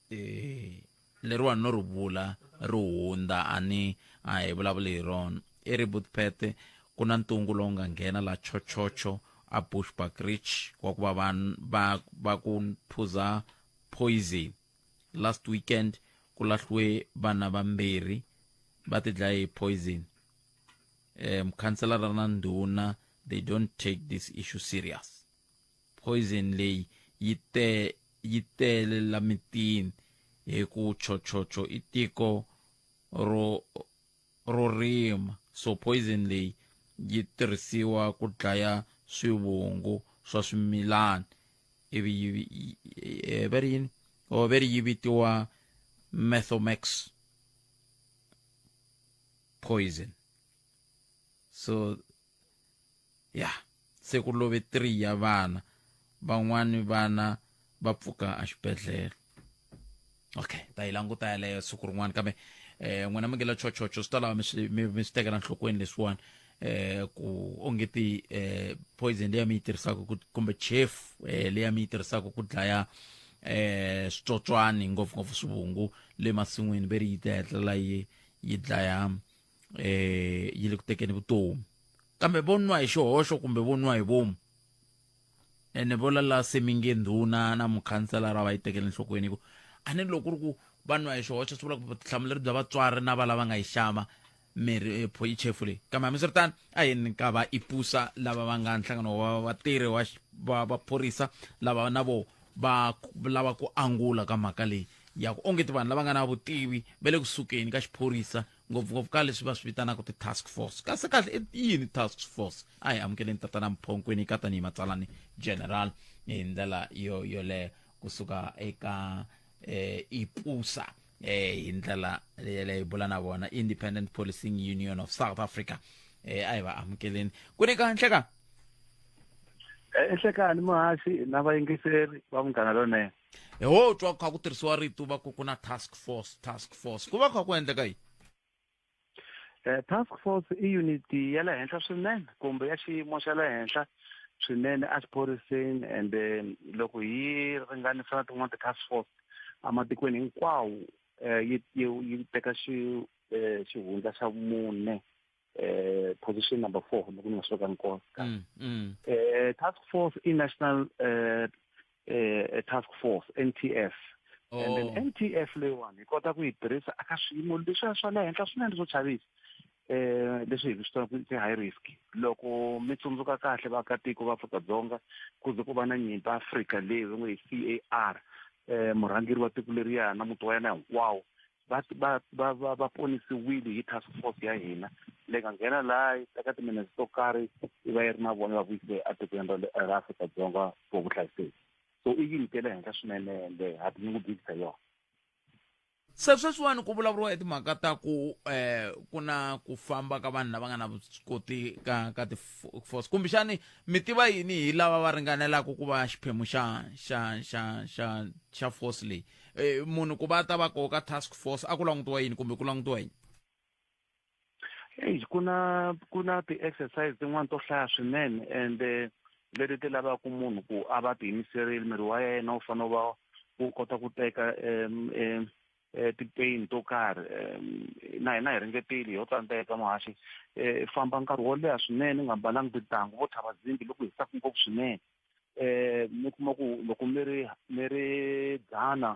eh leriwani no ri vula ri hundza a ni a hi vulavuli hi rona i ri butpete ku na ntungu lowu nga nghena la chochocho a bushbuck ridge wa ku va vanhu va va ku phuza poison last weekend ku lahliwe vana vambirhi va ti dlaye hi poison eh mukhanselara na ndhuna they don't take this issue serious poison leyi yi te yi tele la mitini hi ku chochocho i tiko ro ro rima so poison leyi yi tirhisiwa ku dlaya swivungu swa swimilani ivi yi eh, va ri yini or va ri yi vitiwa methomax poison so ya se ku love 3 ya vana van'wani vana va pfuka exibedhlele okay ta yi languta yaleyo siku rin'wana kambe eh n'wina mi nge chochocho swi ta lava mi swi mi swi tekela nhlokweni leswiwani eh ku ongeti eh poison leyi mi yi tirhisaka kumbe chef eh leyi mi yi tirhisaka ku dlaya eh switsotswani ngopfungopfu swivungu le masin'wini ve ri yi ta hetelela yi yi dlaya eh yi le ku tekeni vutomi kambe vo nwa hi xihoxo kumbe vo nwa hi vomu ene vo lala se mi nge ndhuna na mukhanselara va yi tekela enhlokweni hi ku a ni loko ku ri ku va nwa hi xihoxo swi vula ku vutihlamuleri bya vatswari na va lava nga yi xava mirhi eh, chefu leyi kambe hambiswiritano a hi ni ka va ipusa lava va nga nhlangano wa vatirhi wa va vaphorisa lava na vo va lava ku angula ka mhaka leyi ya ku onge ti vanhu lava nga na vutivi va le kusukeni ka xiphorisa ngopfungopfu ka leswi va swi vitanaka ti-task force kasi kahle i yini task force a hi amukeleni tatana mphonkwini ka tanihi matsalani general hi ndlela yo yoleyo kusuka eka eh, ipusa eh, hi ndlela yeleyo hi bula na vona independent policing union of south africa eh, a hi va amukeleni ku ni ka nhleka enhlekani muhaxi na vayingiseri va munghana lonene hi wo twa ku kha ku tirhisiwa rito va ku ku na task force task force ku va kha ku endleka yini Task force i unit ya le henhla swinene kumbe ya xiyimo xa le henhla swinene exiphoriseni and loko hi ringanisa na tin'wana ti-task force ematikweni hinkwawo yi yi yi teka xi xihundla xa vumune position number 4 loko ni nga swi vekangi kona task force i national task force NTF. And then NTF leyiwani hi kota ku yi tirhisa eka swiyimo leswiya swa le henhla swinene swo chavisa leswi hi swi vitanaka ti high risk. Loko mi tsundzuka kahle vaakatiko va Afrika-Dzonga ku ze ku va na nyimpi Afrika leyi va ngo hi CAR, murhangeri wa tiko leriya na muti wa yena hinkwawo va va va va va ponisiwile hi task force ya hina leyi nga nghena laha yi teka timinetse to karhi yi va yi ri na vona va vuyise etikweni ra le ra Afrika-Dzonga for vuhlayiseki. So i unit ya le henhla swinene ende ha tinyungubyisa hi yona. Se sweswiwani ku vulavuriwa hi timhaka ta ku ku na ku famba ka vanhu lava nga na vuswikoti ka ka ti-force, kumbexani mi tiva yini hi lava va ringanelaka ku va xiphemu xa xa xa xa xa force leyi? Munhu ku va ta va koho ka task force a ku langutiwa yini kumbe ku langutiwa yini? Hey, ku na ku na ti-exercise tin'wana to hlaya swinene and leti ti lavaka munhu ku a va tiyimiserile, miri wa yena wu fanele wu va wu kota ku teka ti-pain to karhi. Na hina hi ringetile ho tsandzeka muhaxi, famba nkarhi wo leha swinene u nga mbalanga tintangu, vo tlhava zimbi loko hisaka ngopfu swinene. Mi kuma ku loko mi ri mi ri dzana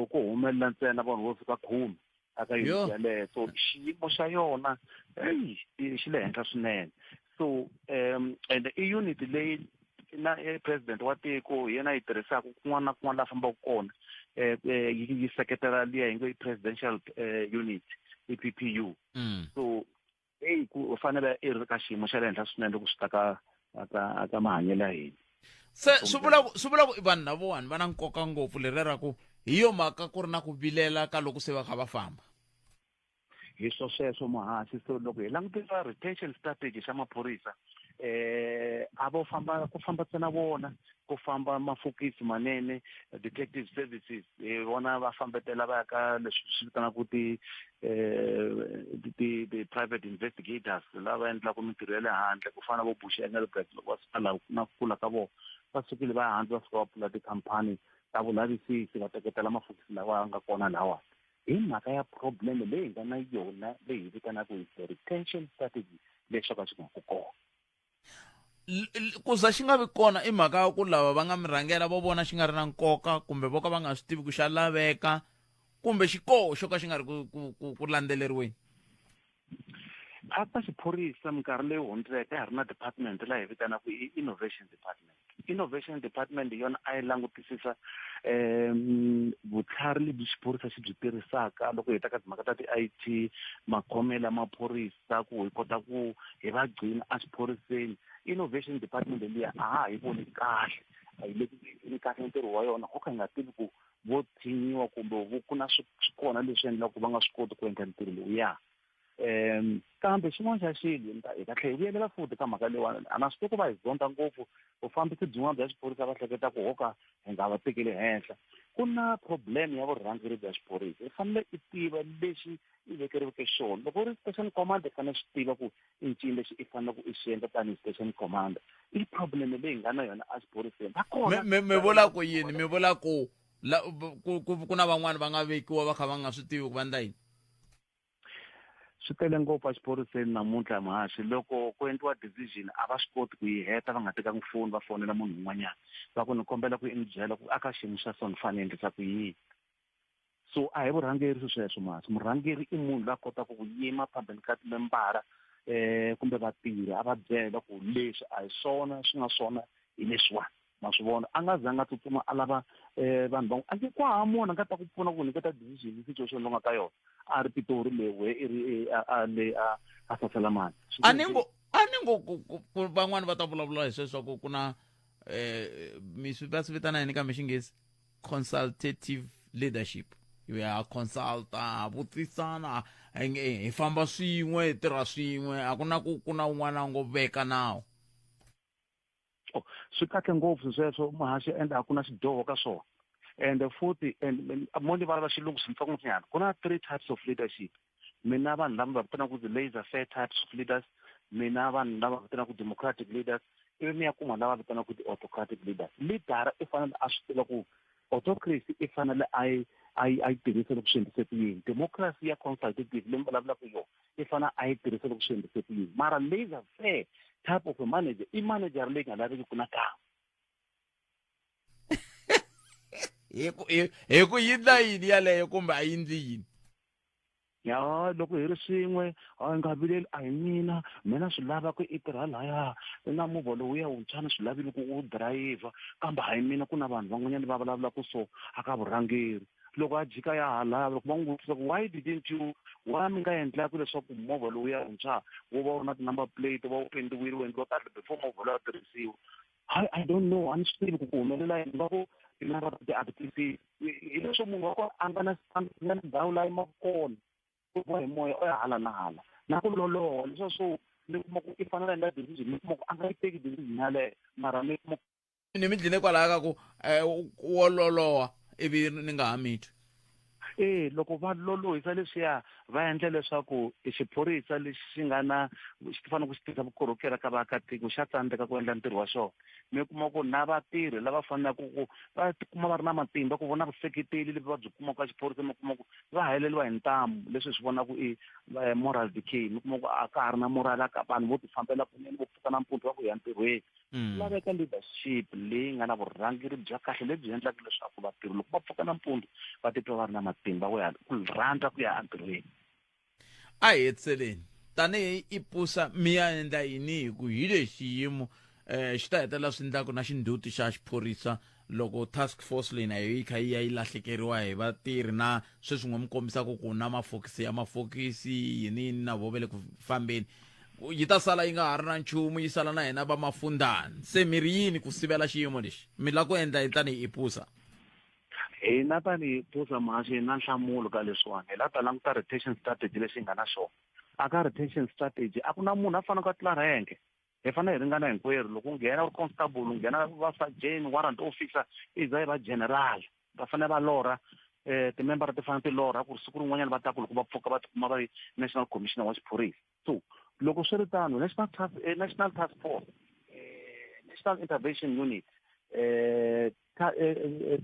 ku humelela ntsena vanhu vo fika 10 aka unit yaleyo. So xiyimo xa yona eyi xi le henhla swinene. So and i unit leyi na president wa tiko hi yena yi tirhisaka kun'wana na kun'wana laha fambaka kona, yi seketela liya hi ngo i presidential unit i PPU. So eyi ku fanele i ri ka xiyimo xa le henhla swinene loko swi ta ka ka ka mahanyelo ya hina. Se swi vula ku swi vula ku i vanhu lavawani va na nkoka ngopfu leriya ra ku hi yo mhaka ku ri na ku vilela ka loko se va kha va famba. Hi swo sweswo muhaxi. So loko hi langutisa retention strategy xa maphorisa, a vo famba ku famba ntsena vona, ku famba mafokisi manene, detective services hi vona va fambetela va ya ka leswi swi vitanaka ti ti ti private investigators lava endlaka mintirho ya le handle ku fana na vo Bush Engelbrecht. Loko va suka laha na ku kula ka vona va sukile va ya handle, va fika va pfula tikhampani ta vulavisisi va teketela mafokisi lawa nga kona lawa hi mhaka ya problem leyi hi nga na yona leyi hi vitanaka hi the retention strategy lexi xo ka xi nga ku kona. Ku za xi nga vi kona i mhaka ya ku lava va nga mi rhangela vo vona xi nga ri na nkoka kumbe vo ka va nga swi tivi ku xa laveka kumbe xikoho xo ka xi nga ri ku ku ku ku landzeleriweni. A ka xiphorisa minkarhi leyi hundzeke a hi ri na department laha hi vitanaka i innovation department. Innovation department hi yona a yi langutisisa vutlhari lebyi xiphorisa xi byi tirhisaka loko hi ta ka timhaka ta ti-I T, makhomelo ya maphorisa ku hi kota ku hi va gcina exiphoriseni. Innovation department liya a ha ha yi voni kahle, a yi le ku endleni kahle ntirho wa yona, ho ka hi nga tivi ku vo tshinyiwa kumbe vo ku na swi kona leswi endlaka ku va nga swi koti ku endla ntirho lowuya. Kambe xin'wana xa xilo ni ta hi ta tlhela hi vuyelela futhi ka mhaka leyiwani, a na swi tivi ku va hi zonda ngopfu vufambisi byin'wana bya xiphorisa va hleketa ku ho ka hi nga va tekeli henhla. Ku na problem ya vurhangeri bya xiphorisa, i fanele i tiva lexi i vekeriweke xona. Loko u ri station commander i fanele swi tiva ku i ncini lexi i faneleke i xi endla tanihi station commander. I problem leyi hi nga na yona exiphoriseni. Va kona Mi mi vula ku yini? Mi vula ku la ku ku ku na van'wani va nga vekiwa va kha va nga swi tivi ku va endla yini? Swi tele ngopfu exiphoriseni namuntlha muhaxi, loko ku endliwa decision a va swi koti ku yi heta va nga tekangi foni va fonela munhu un'wanyana va ku ni kombela ku i ni byela ku aka xiyimo xa so ni fanele endlisa ku yini. So a hi vurhangeri swi sweswo muhaxi. Murhangeri i munhu loyi a kotaka ku yima phambeni ka timembara kumbe vatirhi a va byela ku leswi a hi swona swi nga swona hi leswiwani. Ma swi vona, a nga zanga a tsutsuma a lava vanhu van'wana, a nge ku hava munhu a nga ta ku pfuna ku nyiketa decision hi situation lowu nga ka yona a ri Pitori le we i ri a le a a Saselamani. A ni ngo a ni ngo ku van'wani va ta vulavula hi sweswo ku ku na mi swi va swi vitana yini kambe xinghezi consultative leadership, ya consulta vutisana hi famba swin'we hi tirha swin'we, a ku na ku ku na un'wana a ngo veka nawu. Oh, swi kahle ngopfu sweswo muhaxi, ende a ku na xidyoho ka swona. And futhi and mo ni vulavula xilungu swintsongonyana, ku na 3 types of leadership. Mina vanhu lava va vitanaka ti-laissez faire types of leaders, mina vanhu lava vitanaka democratic leaders, ivi mi ya kuma lava vitanaka ti-autocratic leaders. Leader i fanele a swi tiva ku autocracy i fanele a yi a yi a yi tirhisa loko swi endlise ku yini. Democracy ya consultative leyi mi vulavulaka yona i fanele a yi tirhisa loko swi endlise ku yini. Mara laissez faire type of a manager i manager leyi nga laveki ku na kan'we. Hi ku hi ku yindla yini yaleyo kumbe a yindli yini? Ya loko hi ri swin'we a nga vileli a hi mina mina swi lava ku i tirha laya na movha lowuya wuntshwa ni swi lavile ku u dirayivha kambe hayi mina ku na vanhu van'wanyana va vulavulaka so a ka vurhangeri loko a jika ya halaya loko va n'wi vutisa ku why didn't you why mi nga endlaku leswaku movha lowuya wuntshwa wu va wu ri na ti-number plate wu va wu pendiwile wu endliwa kahle before movha lowu tirhisiwa. Hayi I don't know a ni swi tivi ku ku humelela yini va ku tinambara ti a ti twisisi hi leswo munhu wa kona a nga na a nga na ndhawu laha yimaka kona u biwa hi moya u ya hala na hala na ku loloha leswiya swo mi kuma ku i fanele a endla decision mi kuma ku a nga yi teki decision yaleyo mara mi kuma ni mi dline kwalaya ka ku um wo loloha ivi ni nga ha mi twi. E loko va lolohisa leswiya va endla leswaku xiphorisa lexi xi nga na xi fanele ku xi tisa vukorhokeri ka vaakatiko xa tsandzeka ku endla ntirho wa xona. Mi kuma ku na vatirhi lava faneleke ku va tikuma va ri na matimba ku vona vuseketeli lebyi va byi kumaka ka xiphorisa mi kuma ku va heleriwa hi ntamu leswi hi swi vonaka i moral decay mi kuma ku a ka ha ri na moral ka vanhu vo ti fambela kunene vo pfuka nampundzu va ku hi ya ntirhweni. Ku laveka leadership leyi nga na vurhangeri bya kahle lebyi endlaka leswaku vatirhi loko va pfuka nampundzu va titwa va ri na matimba wo ya ku rhandza ku ya entirhweni. A hi hetiseleni, tanihi IPUSA mi ya endla yini hi ku hi lexi xiyimo um xi ta hetelela swi endlaku na xindzhuti xa xiphorisa loko task force leyi na yo yi kha yi ya yi lahlekeriwa hi vatirhi na sweswi n'we mi kombisaka ku na mafokisi ya mafokisi yini yini na vo ve le ku fambeni yi ta sala yi nga ha ri na nchumu yi sala na hina va mafundhani se mi ri yini ku sivela xiyimo lexi mi lava ku endla yini tanihi ipusa Hina tanihi Ipusa Mhaxi hi na nhlamulo ka leswiwani hi la ta languta retention strategy lexi hi nga na xona a ka retention strategy a ku na munhu a faneleke a tlula renke hi fanele hi ringana hinkwerhu loko u nghena u ri constable u nghena va sergeant warrant officer i za i va general va fanele va lorha um timembara ti fanele ti lorha ku ri siku rin'wanyana va ta ku loko va pfuka va tikuma va ri national commissioner wa xiphorisa so loko swi ri tano national task, eh, national task force eh, national intervention unit eh, ta, eh, eh,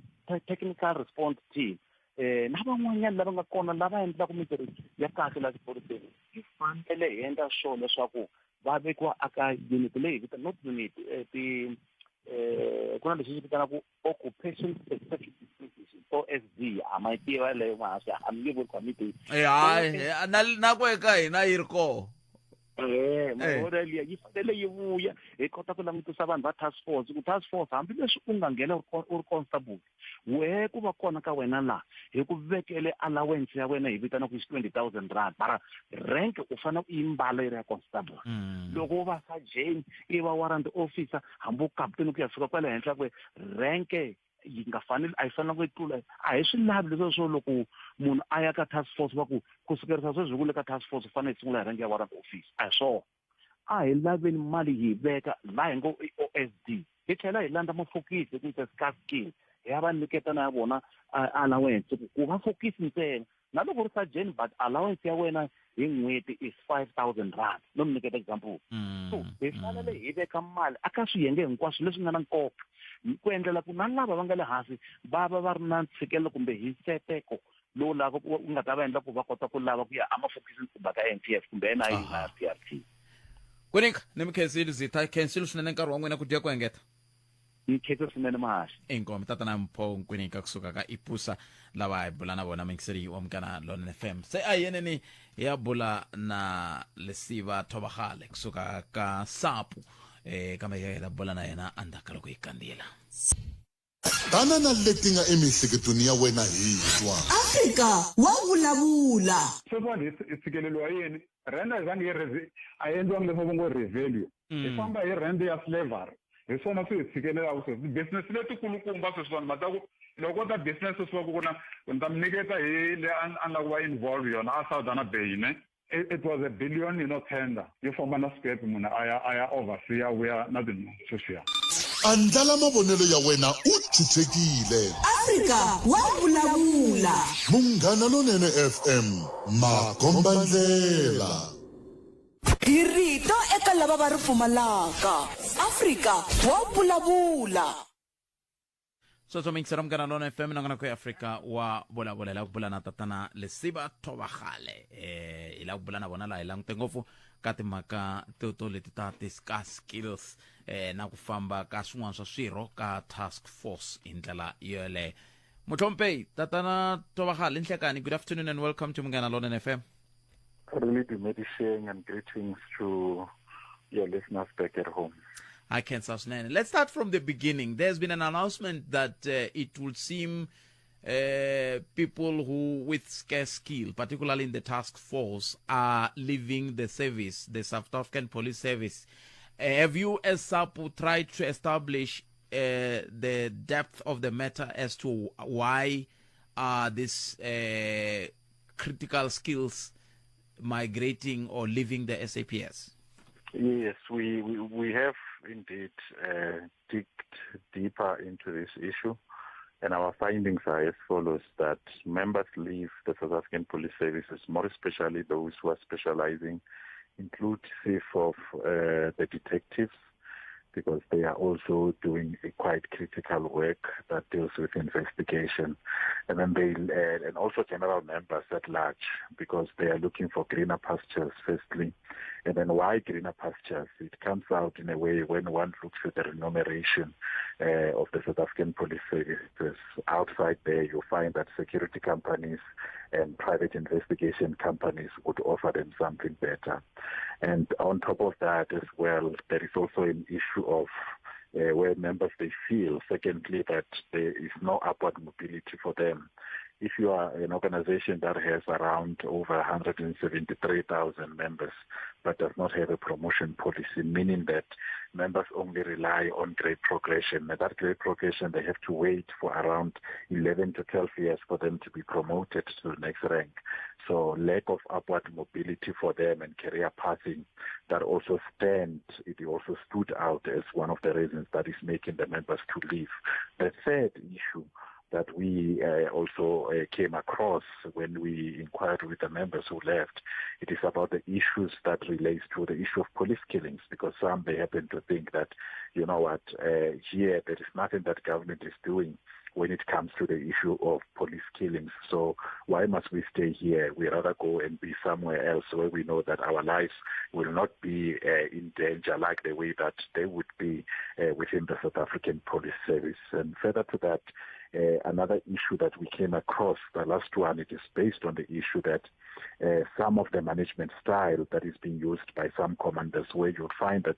technical response team eh na van'wanyana lava nga kona lava endlaka mintirho ya kahle la xiphoriseni hi fanele hi endla sure leswaku va vekiwa aka unit leyi vita not unit eh, ti eh ku na lexi xi vitanaka occupation specific distribution OSD a ma yi tiva leyo mahaswi a mi nge vuli ku a mi tivi Eh, hayi na na ku eka hina yi ri koho Eh, mavona liya yi fanele yi vuya hi kota ku langutisa vanhu va task force ku task force hambileswi u nga nghena u ri constable wehe ku va kona ka wena laha hi ku vekele allowance ya wena hi vitanaka hi 20000 rand mara rank u fanele u yi mbala yi ri ya constable mm. loko u va sergeant i va warrant officer hambi u captain ku ya fika kwale henhla kwe rank yi nga faneli a yi fanelanga yi tlula a hi swi lavi leswiya swo loko munhu a ya ka task force va ku ku sukerisa sweswi ku le ka task force u fanele hi sungula hi rank ya warrant officer a hi swona a hi laveni mali hi veka laha hi ngo i OSD hi tlhela hi landza mafokisi hi ku it's scarce skill hi ya va nyiketa na ya vona allowance ku ku va fokisi ntsena na loko ri sergeant but allowance ya wena hi n'hweti is 5000 rand no mi nyiketa example mm, so hi mm. fanele hi veka mali aka swiyenge hinkwaswo leswi nga na nkoka ku endlela ku na lava va nga le hansi va va va ri na ntshikelelo kumbe hiseteko lowu lava ku nga ta va endla ku va kota ku lava ku ya emafokisini kumbe ka NTF kumbe NIU na TRT Kwinika ni mi khensile Zitha khensile swinene nkarhi wa n'wina ku dya ku engeta ni khensa swinene mahaxi inkomu tatana mpho nkwinika kusuka ka ipusa lava hi bula na vona mingiseri wa Munghana Lonene FM se a hi yeneni hi ya bula na Lesiva Thobagale kusuka ka Sapu eh kambe hi ya bula na yena endzhaku ka loko hi kandziyela Tana na leti nga emiehleketweni ya wena hi twa. Afrika wa vulavula. Sweswiwani hi tshikeleriwa yini? Rand a yi zangi yi a yi endliwangi leswaku ngo revalue. Hi famba hi rand ya slavery. Hi swona swi hi tshikelelaka sweswi. Ti-business letikulukumba sweswiwani ma ta ku loko ko ta business sweswi va ku ku na ni ta mi nyiketa hi leyi a ni lava ku va involve yona a Saldanha Bay ne. It, it was a billion you know tender yo famba na sikepe munhu a ya a ya oversea a vuya na tinhundzu sweswiya. Andlala mavonelo ya wena u chuchekile. Afrika wa vulavula. Munghana Lonene FM makombandlela. Hi rito eka lava va ri pfumalaka. Afrika wa vulavula. Sweswo miyingiselo Munghana Lona FM nongonoko ya Afrika wa vulavula. Hi lava ku bula na tatana Lesiba Thobakgale, eh hi lava ku bula na vona laha hi langute ngopfu ka timhaka to leti ta ti-scarce skills eh na ku famba ka swin'wana swa swirho ka task force hi ndlela yoleyo. Mutlhomphehi tatana Thobakgale, nhlekani, good afternoon and welcome to Munghana Lonene FM. Really dumediseng and greetings to your listeners back at home. I can swinene. Let's start from the beginning. There's been an announcement that it would seem people who with scarce skill, particularly in the task force, are leaving the service, the South African Police Service. Have you, as SAPU, tried to establish the depth of the matter as to why are these critical skills migrating or leaving the SAPS? Yes, we have indeed digged deeper into this issue, and our findings are as follows, that members leave the South African Police Services, more especially those who are specializing, inclusive of the detectives, because they are also doing a quite critical work that deals with investigation. And then they and also general members at large, because they are looking for greener pastures, firstly. And then why greener pastures? It comes out in a way when one looks at the remuneration of the South African Police Services. Outside there, you find that security companies and private investigation companies would offer them something better. And on top of that as well, there is also an issue of where members, they feel, secondly, that there is no upward mobility for them. If you are an organization that has around over 173,000 members but does not have a promotion policy, meaning that members only rely on grade progression. And that grade progression, they have to wait for around 11 to 12 years for them to be promoted to the next rank. So lack of upward mobility for them and career pathing, that also it also stood out as one of the reasons that is making the members to leave. The third issue that we also came across when we inquired with the members who left, it is about the issues that relates to the issue of police killings, because some, they happen to think that, you know what, here there is nothing that government is doing when it comes to the issue of police killings. So why must we stay here? We rather go and be somewhere else where we know that our lives will not be in danger like the way that they would be within the South African Police Service. And further to that, another issue that we came across, the last one, it is based on the issue that some of the management style that is being used by some commanders, where you'll find that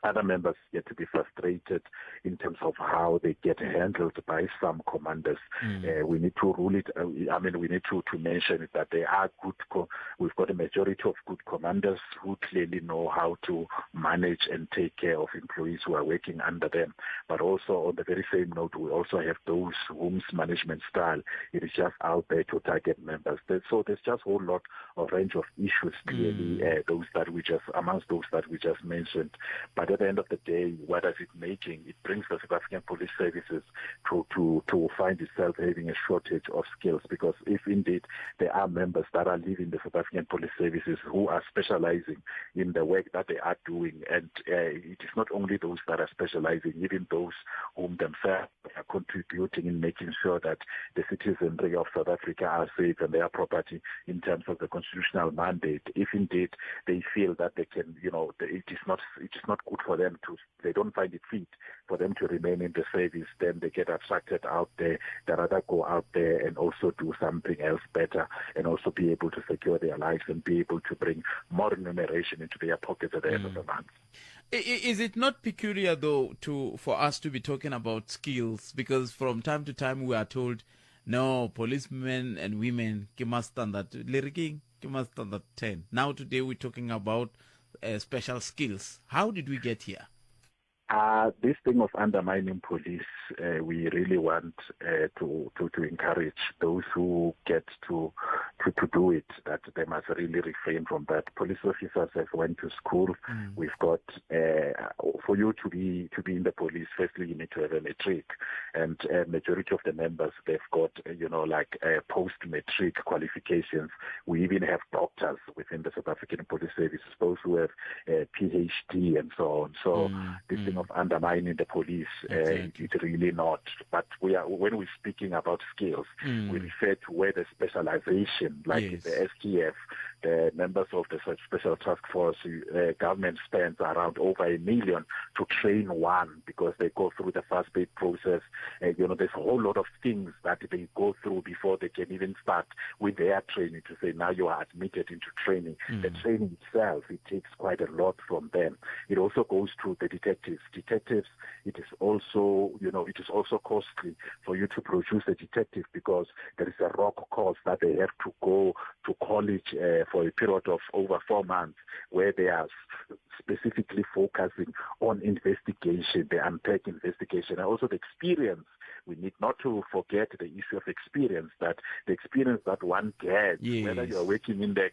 other members get to be frustrated in terms of how they get handled by some commanders. We need to rule it. We need to mention it that they are good. We've got a majority of good commanders who clearly know how to manage and take care of employees who are working under them. But also on the very same note, we also have those whose management style, it is just out there to target members. So there's just a whole lot of range of issues, clearly, those that we just, amongst those that we just mentioned. But at the end of the day, what is it making? It brings the South African Police Services to find itself having a shortage of skills, because if indeed there are members that are leaving the South African Police Services who are specializing in the work that they are doing, and it is not only those that are specializing, even those whom themselves are contributing in making sure that the citizenry of South Africa are safe and their property in terms of the constitutional mandate. If indeed they feel that they can, you know, it is not good for them to, they don't find it fit for them to remain in the service, then they get attracted out there. They rather go out there and also do something else better and also be able to secure their lives and be able to bring more remuneration into their pockets at the end of the month. Is it not peculiar, though, for us to be talking about skills? Because from time to time we are told, no, policemen and women, ke standard, ke standard 10. Now today we're talking about special skills. How did we get here? This thing of undermining police, we really want to encourage those who get to to, to do it, that they must really refrain from that. Police officers have went to school. Mm. We've got, uh, for you to be, to be in the police, firstly, you need to have a matric. And a majority of the members, they've got, you know, like uh, post-matric qualifications. We even have doctors within the South African Police Service, those who have a PhD and so on. So mm. this mm. thing of undermining the police, uh, exactly. uh, it's really not. But we are, when we're speaking about skills, mm. we refer to where the specialization, like yes. the STF, the members of the Special Task Force, uh, government spends around over a million to train one because they go through the first aid process. Uh, you know, there's a whole lot of things that they go through before they can even start with their training to say now you are admitted into training. Mm. The training itself, it takes quite a lot from them. It also goes to the detectives. Detectives, it is also, you know, it is also costly for you to produce a detective because there is a rock course that they have to go to college uh, for a period of over four months where they are specifically focusing on investigation, the unpack investigation, and also the experience. We need not to forget the issue of experience, that the experience that one gets, yes. whether you are working in the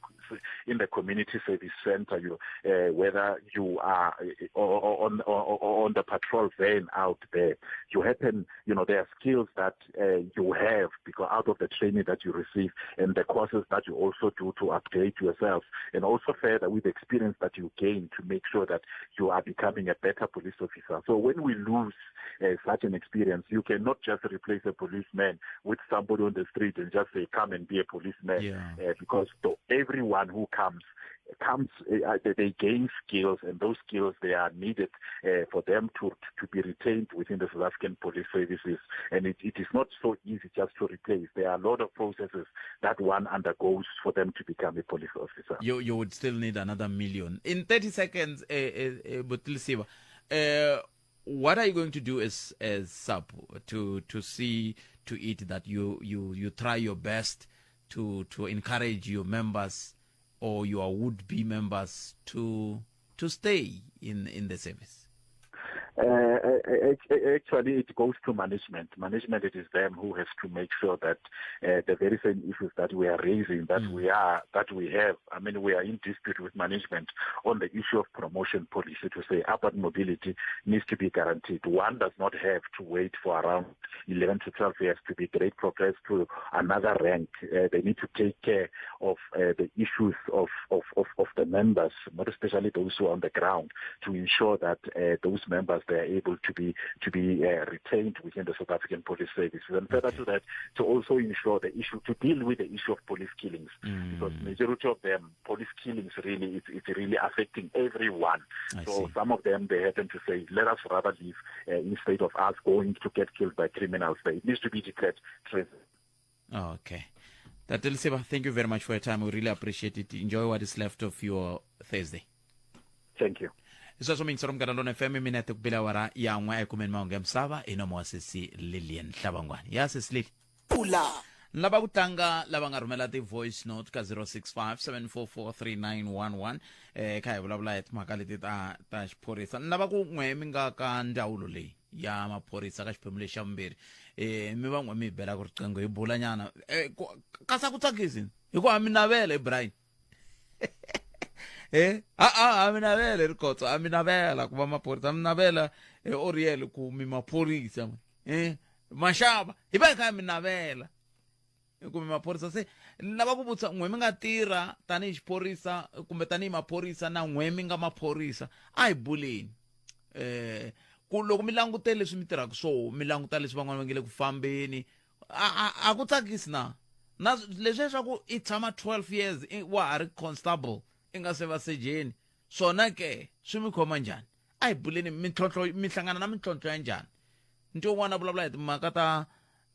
in the community service center, you, uh, whether you are uh, on, on, on the patrol van out there, you happen, you know, there are skills that uh, you have because out of the training that you receive and the courses that you also do to upgrade yourself, and also further with the experience that you gain to make sure that you are becoming a better police officer. So when we lose uh, such an experience, you cannot just replace a policeman with somebody on the street and just say, come and be a policeman. Yeah. Uh, because to everyone who comes, comes uh, they, they gain skills and those skills they are needed uh, for them to to be retained within the South African police services and it, it is not so easy just to replace there are a lot of processes that one undergoes for them to become a police officer you you would still need another million in 30 seconds uh, uh, uh, uh, what are you going to do as as SAPU to to see to it that you you you try your best to to encourage your members or your would be members to to stay in in the service? Uh, actually, it goes to management. Management, it is them who has to make sure that uh, the very same issues that we are raising, that mm. we are, that we have. I mean, we are in dispute with management on the issue of promotion policy to say upward mobility needs to be guaranteed. One does not have to wait for around 11 to 12 years to be great progress to another rank. Uh, they need to take care of uh, the issues of, of, of, of the members, more especially those who are on the ground, to ensure that uh, those members they are able to be to be uh, retained within the South African Police Service. And further okay. to that, to also ensure the issue to deal with the issue of police killings, mm. because majority of them police killings really it's, it's really affecting everyone. I so see. some of them they happen to say, let us rather leave uh, instead of us going to get killed by criminals. But it needs to be declared treason. Okay. Tate Lesiba, thank you very much for your time. We really appreciate it. Enjoy what is left of your Thursday. Thank you. Hi sweswo miyingisero munghana lona fm minete ku bile awara ya n'we ekumeni mahungu ya misava hi nomo wa sesi lilian hlabangwani ya sesi lili pula lava ku tlanga lava nga rhumela ti-voice note ka 065 744 3911 eh kha hi vulavula hi timhaka leti ta ta xiphorisa ni lava ku n'we mi nga ka ndzawulo leyi ya maphorisa ka xiphemu lexi xa vumbirhi eh mi va n'we mi hi belaka riqingho hi bula nyana eh kasa ku tsakisi hikuva mi navela Ibrahim eh a a a mi navela rikhotso a mi navela ku va maphorisa a mi navela eh, Oriel ku mi maphorisa eh maxava hi va hi kha mi navela kumbe maphorisa se ni lava ku vutisa n'we mi nga tirha tanihi xiphorisa kumbe tanihi maphorisa na n'we mi nga maphorisa a hi buleni eh ku loko mi langute leswi mi tirhaka swoho mi languta leswi van'wana va nge le ku fambeni a, a, a ku tsakisi na na leswiya swa ku i tshama 12 years wa ha ri constable i nga se va sejeni swona ke swi mi khoma njhani a hi buleni mintlhontlho mi hlangana na mintlhontlho ya njhani nti un'wana a vulavula hi timhaka ta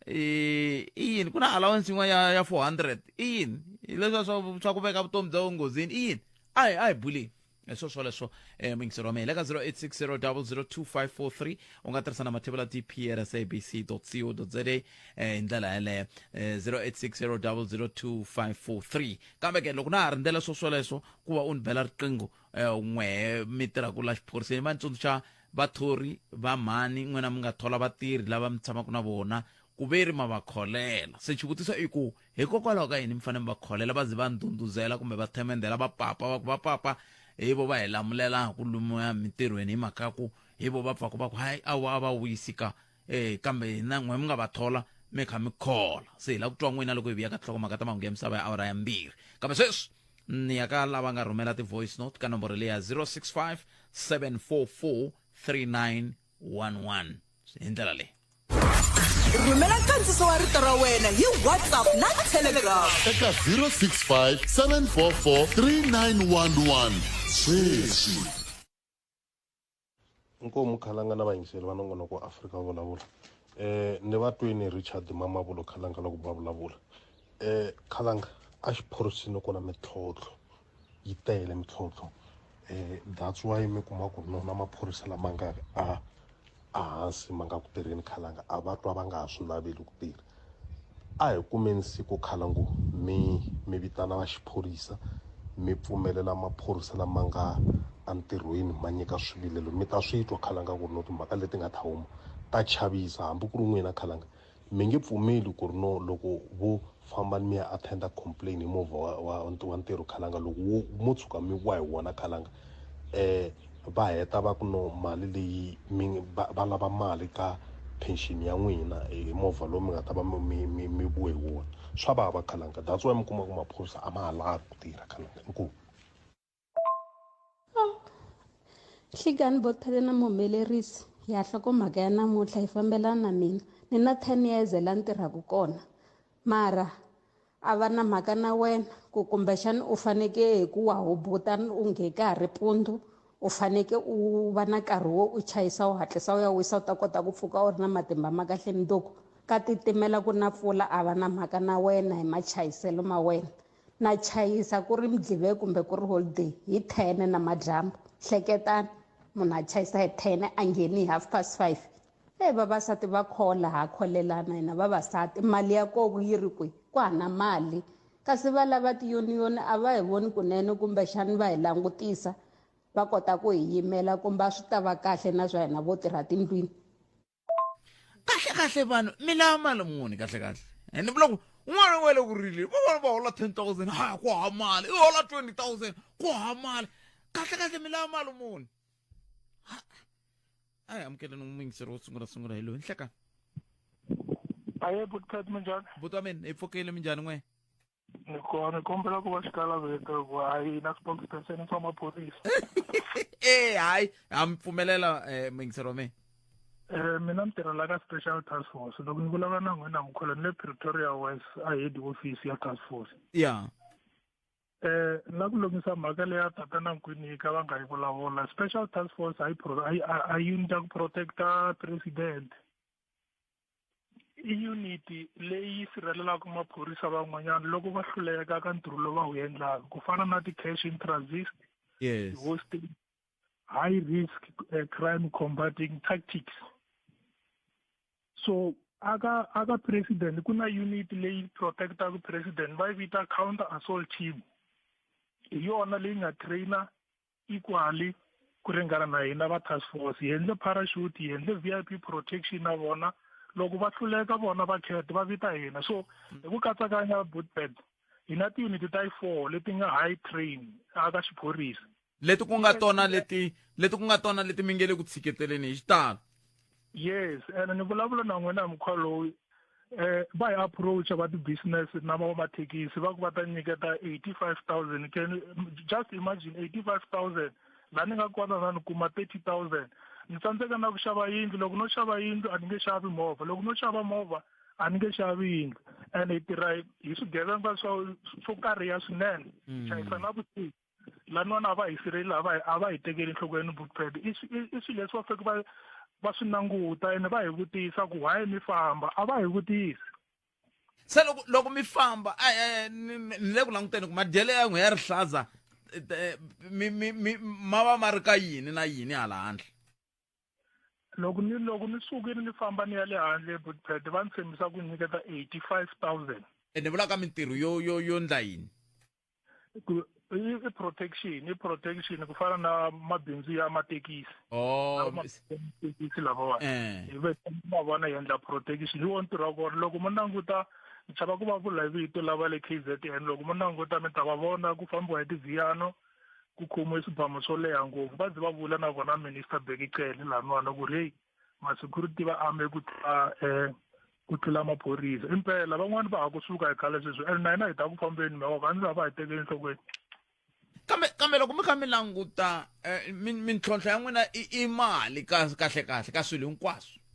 i yini ku na allowance yin'wana ya, ya 400 i yini leswiya swa swa ku veka vutomi bya enghozini i yini a hi a hi buleni hi swo swoleswo um muyingiseri wa mina hi le ka 0860002543 u nga tirhisa na mathevula tp at sabc co za eh, hi ndlela yeleyo eh, 0860002543 kambe ke loko na ha rindzela swo swoleswo ku va u ni bela riqingho um n'wehe mi tirhaka la xiphoriseni va ni tsundzuxa vathori va mhani n'wina mi nga thola vatirhi lava mi tshamaka na vona ku ve ri ma va kholela se xivutiso i ku hikokwalaho ka yini mi fanele mi va kholela va ze va ndhundhuzela kumbe va themendhela va papa va ku va papa hi vo va hi lamulela ku lumiwa mintirhweni hi mhaka ya ku hi vo va pfaku va ku hayi a va va wisi ka eh kambe hina n'we mi nga va thola mi kha mi khola se hi lava ku twa n'wina loko hi vuya ka tinhlokomhaka ta mahungu ya misava ya awara ya mbirhi kambe sweswi ni ya ka lava nga rhumela ti-voice note ka nomboro leya 065 744 3911 hi ndlela leyi Rhumela nkandziso wa rito ra wena hi WhatsApp na Telegram. Eka 065 744 3911 sweswi. Inkomu Khalanga na vayingiseri va nongonoko wa Afrika Vulavula. Eh ni va twini Richard Mamavulo Khalanga loko va vulavula. Eh Khalanga a xiphorisini ku na mintlhontlho yi tele mintlhontlho. Eh that's why mi kuma ku no na maphorisa lama nga a ehansi ma nga ku tirheni Khalanga a va twa va nga ha swi naveli ku tirha. A hi kumeni siku Khalangu mi mi vitana va xiphorisa mi pfumelela maphorisa lama nga entirhweni ma nyika swivilelo mi ta swi twa Khalanga ku ri no timhaka leti nga ta huma ta chavisa hambi ku ri n'wina Khalanga mi nge pfumeli ku ri no loko vo famba mi ya attend-a complain hi movha wa wa wa ntirho Khalanga loko wo mo tshuka mi wa hi wona Khalanga va heta va ku no mali leyi mi va va lava mali ka pension ya n'wina hi movha lowu mi nga ta va mi mi mi mi vuye hi wona swa vava khalanga that's why mi kuma ku maphorisa a ma ha lavi ku tirha khalanga inkomu. Nhlikani Bothele na Muhumelerisi ya nhlokomhaka ya namuntlha yi fambelana na mina ni na 10 years la ni tirhaka kona mara a va na mhaka na wena ku kumbexana u faneke hi ku wa hubuta u nge ka ha ri mpundzu u faneke u va na nkarhi wo u chayisa u hatlisa u ya wisa u ta kota ku pfuka u ri na matimba ma kahle mundzuku ka titimela ku na mpfula a va na mhaka na wena hi machayiselo ma wena na chayisa ku ri mudlive kumbe ku ri holiday hi 10 namadyambu hleketani munhu a chayisa hi 10 a ngheni hi half past 5 e vavasati va khola ha kholelana hina vavasati mali ya koku yi ri kwi ku hana mali kasi va lava tiyuniyoni a va hi voni kunene kumbexani va hi langutisa va kota ku hi yimela kumbe a swi ta va kahle na swa hina vo tirha tindlwini kahle kahle vanhu mi lava mali muni kahle kahle ene vula ku un'wana wa le ku rile van'wana va hola 10000 ha ku ha mali i hola 20000 ku ha mali kahle kahle mi lava mali muni a hi amukeleni muyingiseri wo sungula sungula hi loyi nhlekani aye butkat minjhani buti wa mina hi pfukile minjhani n'we ni kona ni kombela ku va xikalaveta ku a yi na spokesperson swa maphorisa e hayi ha mi pfumelela um muyingiseri wa mina Eh mina ni tirhela ka special task force loko ni vulavula na n'wina mkholo ni le Pretoria West a head office ya task force ya Eh na ku lunghisa mhaka leya tatana Nkwinika va nga yi vulavula special task force a yi a yi unit ya ku protecta president i unit leyi sirhelelaka maphorisa van'wanyana loko va hluleka ka ntirho lowu va wu endlaka ku fana na ti-cash in transit yes. hosting high risk crime combating tactics so aka aka president ku na unit leyi protectaka president va yi vita counter assault team hi yona leyi nga trainer equally ku ringana na hina va task force hi endle parachute hi endle VIP protection na vona loko va hluleka vona va khet va vita hina so hi ku katsakanya bootbed hi na ti-unit ta yi-four leti nga high train aka xiphorisa leti ku nga tona leti leti ku nga tona leti mi nge le ku tshiketeleni hi xitalo yes and ni vulavula na n'wina hi mukhuva lowu eh va hi approach va ti-business na va mathekisi va ku va ta nyiketa 85000 can just imagine 85000 laha ni nga kona na ni kuma 30000 ni tsandzeka na ku xava yindlu loko no xava yindlu a ni nge xavi movha loko no xava movha a ni nge xavi yindlu and hi tirha hi swigevenga swo swo kariha swinene chayisa na vusiku laniwani a va hi sirheleli a va a va hi tekeli enhlokweni bookpad i i swilo leswi va faneke va va swi languta ene va hi vutisa ku why mi famba a va hi vutisi se loko loko mi famba ni le ku languteni ku madyelo ya n'we ya rihlaza mi mi mi ma va ma ri ka yini na yini hala handle loko ni loko ni sukile ni famba ni ya le handle bookpad va ni tshembisa ku nyiketa 85000 ene vula ka mintirho yo yo yo ndla yini ku I protection, i protection ku fana na mabindzu ya matekisi. Oh, matekisi lavawani. Eh. Hi ve ma vona hi endla protection hi wona ntirho wa kona. Loko mo languta ni chava ku va vula hi vito lava le KZN loko mo languta mi ta va vona ku fambiwa hi tivhiyano ku khomiwe swibamu swo leha ngopfu va ze va vula na vona minister Bheki Cele laniwani ku ri heyi ma-security va ame ku tlula um ku tlula maphorisa impela van'wani va ha kusuka hi khale sweswi and na hina hi ta ku fambeni mhaka a ndzi va hi tekeli enhlokweni kambe kambe loko mi kha mi languta eh, mintlhontlho ya n'wina i mali kahle kahle ka swilo hinkwaswo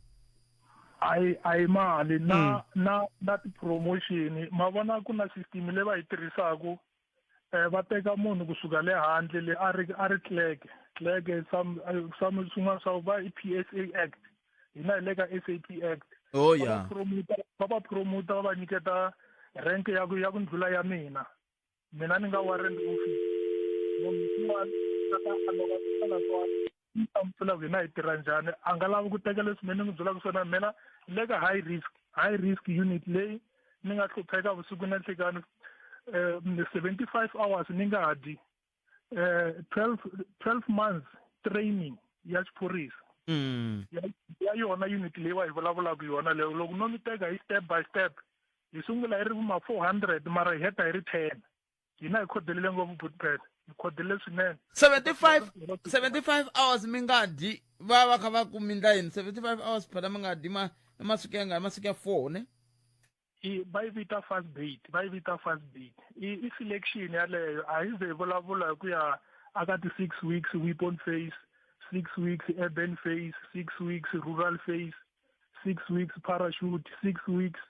a yi a yi mali na mm. na na ti-promotion ma vona ku na system leyi va yi tirhisaku eh va teka munhu kusuka le handle le a ri a ri clerk clerk some some swin'wana swa va i PSA Act hina hi le ka SAP Act oh yeah va va promoter va va nyiketa rank ya ku ya ku ndlula ya mina mina ni nga warrant officer munhu un'wana a ta a lova hlamusela ku hina hi tirha njhani a nga lavi ku teka leswi mina ni n'wi byelaka swona mina le ka high risk high risk unit leyi ni nga hlupheka vusiku na nhlikani um 75 hours ni nga dyi um 12 12 months training ya xiphorisa mm. ya yona unit leyi wa hi vulavulaka yona leyo loko no mi teka hi step by step hi sungula hi ri ma 400 mara hi heta hi ri 10 hina hi khodelele ngopfu butpet hi khodelele swinene 75 75 hours mi nga dyi va va kha va ku mi ndla yini 75 hours phela mi nga dyi ma i masiku ya nga masiku ya 4 ne i va yi vita fast bait va yi vita fast bait i i selection yaleyo a hi ze hi vulavula hi ku ya aka ti 6 weeks weapon phase 6 weeks urban phase 6 weeks rural phase 6 weeks parachute 6 weeks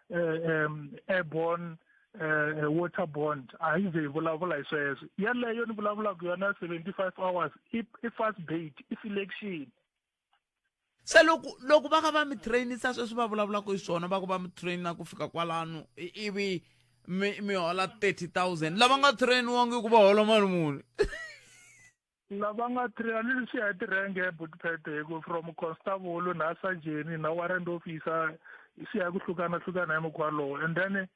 um airborne uh, waterborne a hi ze hi vulavula hi sweswo yaleyo ni vulavulaka yona 75 hours i, i fast bait i selection se loko loko va kha va mi trainisa sweswi va vulavulaka hi swona va ku va mi traina ku fika kwalano ivi mi mi hola 30000 lava nga trainiwangi ku va hola mali muni Lava nga traina ni swi ya hi tirhenge butpete hi ku from constable na sajeni na warrant officer swi ya hi ku hlukana hlukana hi mukhuva lowo and then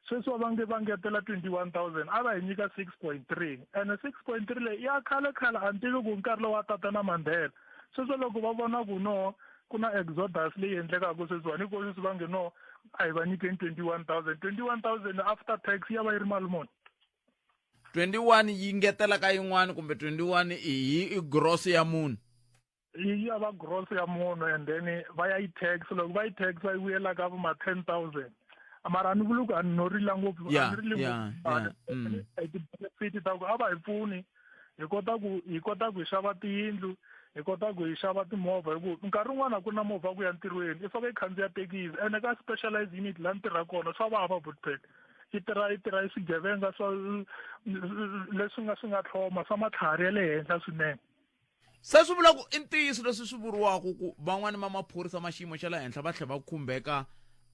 sweswi va nge va ngetela 21000 a va hi nyika 6.3 and 6.3 leyi ya khale khale a ni tivi ku nkarhi lowu wa tatana Mandela sweswo loko va vona ku no ku na exodus leyi endlekaka sweswiwani hi ko sweswi va nge no a hi va nyikeni 21000 21000 after tax ya va yi ri mali muni 21 yi ngetela ka yin'wana kumbe 21 i i gross ya munhu yi ya va gross ya munhu and then va ya yi tax loko va yi tax va yi vuyela ka vo ma 10000 mara a ni vuli ku a ni no rila ngopfu a ni rili ngopfu mm. ti-benefit ta ku a va hi pfuni hi kota ku hi kota ku hi xava tiyindlu hi kota ku hi xava timovha hi ku nkarhi wun'wana a ku na movha ku ya ntirhweni i fanele i khandziya tekisi ene ka specialized unit laha ni tirhaka kona swa vava butpet yi tirha yi tirha yi swigevenga swa leswi nga swi nga tlhoma swa matlhari ya le henhla swinene se swi vula ku i ntiyiso leswi swi vuriwaka ku van'wani va maphorisa ma xiyimo xa le henhla va tlhela va khumbeka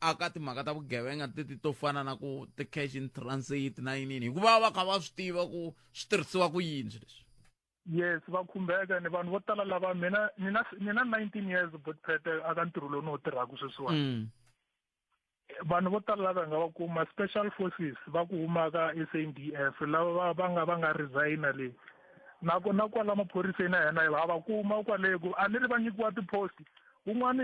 aka timhaka ta vugevenga teti to fana na ku ti-cash in transit na yinini hikuva va kha va swi tiva ku swi tirhisiwa ku yini swilo leswi yes va khumbeka ni vanhu vo tala lava mina ni na ni na 19 years botpete aka ntirho lowu ni wu tirhaka sweswiwani mm. vanhu vo tala lava hi nga va kuma special forces va ku huma ka SANDF lava va va nga va nga resigna le na ku na kwala maphoriseni ya hina ha va kuma kwale ku a ni ri va nyikiwa ti-post wun'wani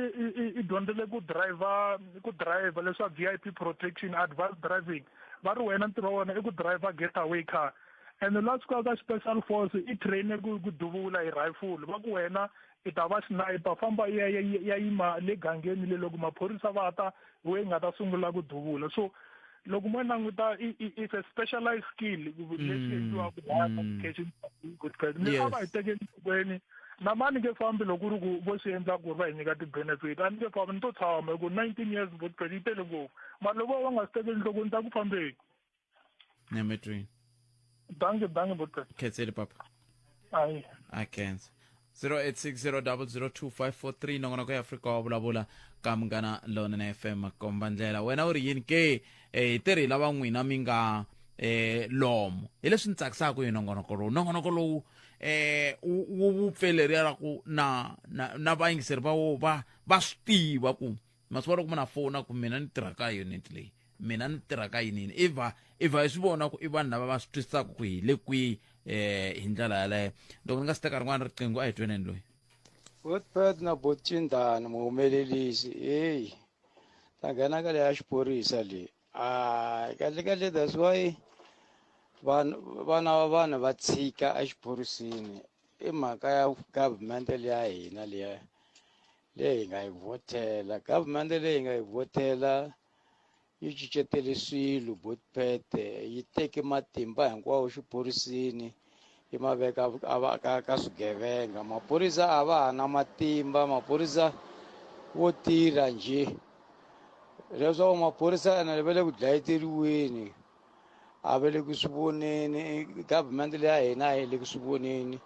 i dyondzele ku driver ku driver leswa V_I_P protection advanced driving va ri wena ntirho wa wena i ku driver getaway car and la sukaka ka special force i train ku ku duvula hi rifle va ku wena i ta va sniper famba ya ya ya yima le gangeni le loko maphorisa va ta we nga ta sungula ku duvula so loko mo languta it's a specialized skill leswi endliwaka laha education good credit ni a va hi tekeli enhlokweni na ma ni nge fambi loko ku ri ku vo swi endla ku ri va hi nyika ti-benefit a ni nge fambi ni to tshama hi ku 19 years good credit yi tele ngopfu mara loko va nga swi tekeli enhlokweni ta ku fambeni Nyametweni. Dankie, dankie Boeta. Khetseli papa. Ayi. A khensa. 0860002543 nongonoko ya Afrika wa vulavula ka munghana lonene FM komba ndlela wena u ri yini ke eh, hi tirhi lava n'wina mi nga eh lomo hi leswi ni tsakisaka hi nongonoko lowu nongonoko lowu eh wu vupfeleriya ra ku na na na vayingiseri va wo va va swi tiva ku masiku loko munhu a fona ku mina ni tirha ka unit leyi mina ni tirha ka yinini i va i va hi swi vona ku i vanhu lava va swi twisisaka ku hi le kwihi um hi ndlela yaleyo loko ni nga si teka rin'wana riqingho a hi tweneni loyi. Botpet na Botchindani muhumelelisi heyi ta nghena ka leya xiphorisa leyi a kahle kahle that's why vanhu vana va vanhu va tshika exiphoriseni i mhaka ya government leya hina leya leyi hi nga yi vhotela government leyi hi nga yi vhotela yi cucetele swilo botpete yi teke matimba hinkwawo xiphorisini yi ma veka a va ka ka swigevenga maphorisa a va ha na matimba maphorisa wo tirha njhe leswaku maphorisa ene va le ku dlayeteriweni a va le ku swi voneni government leya hina a yi le ku swi voneni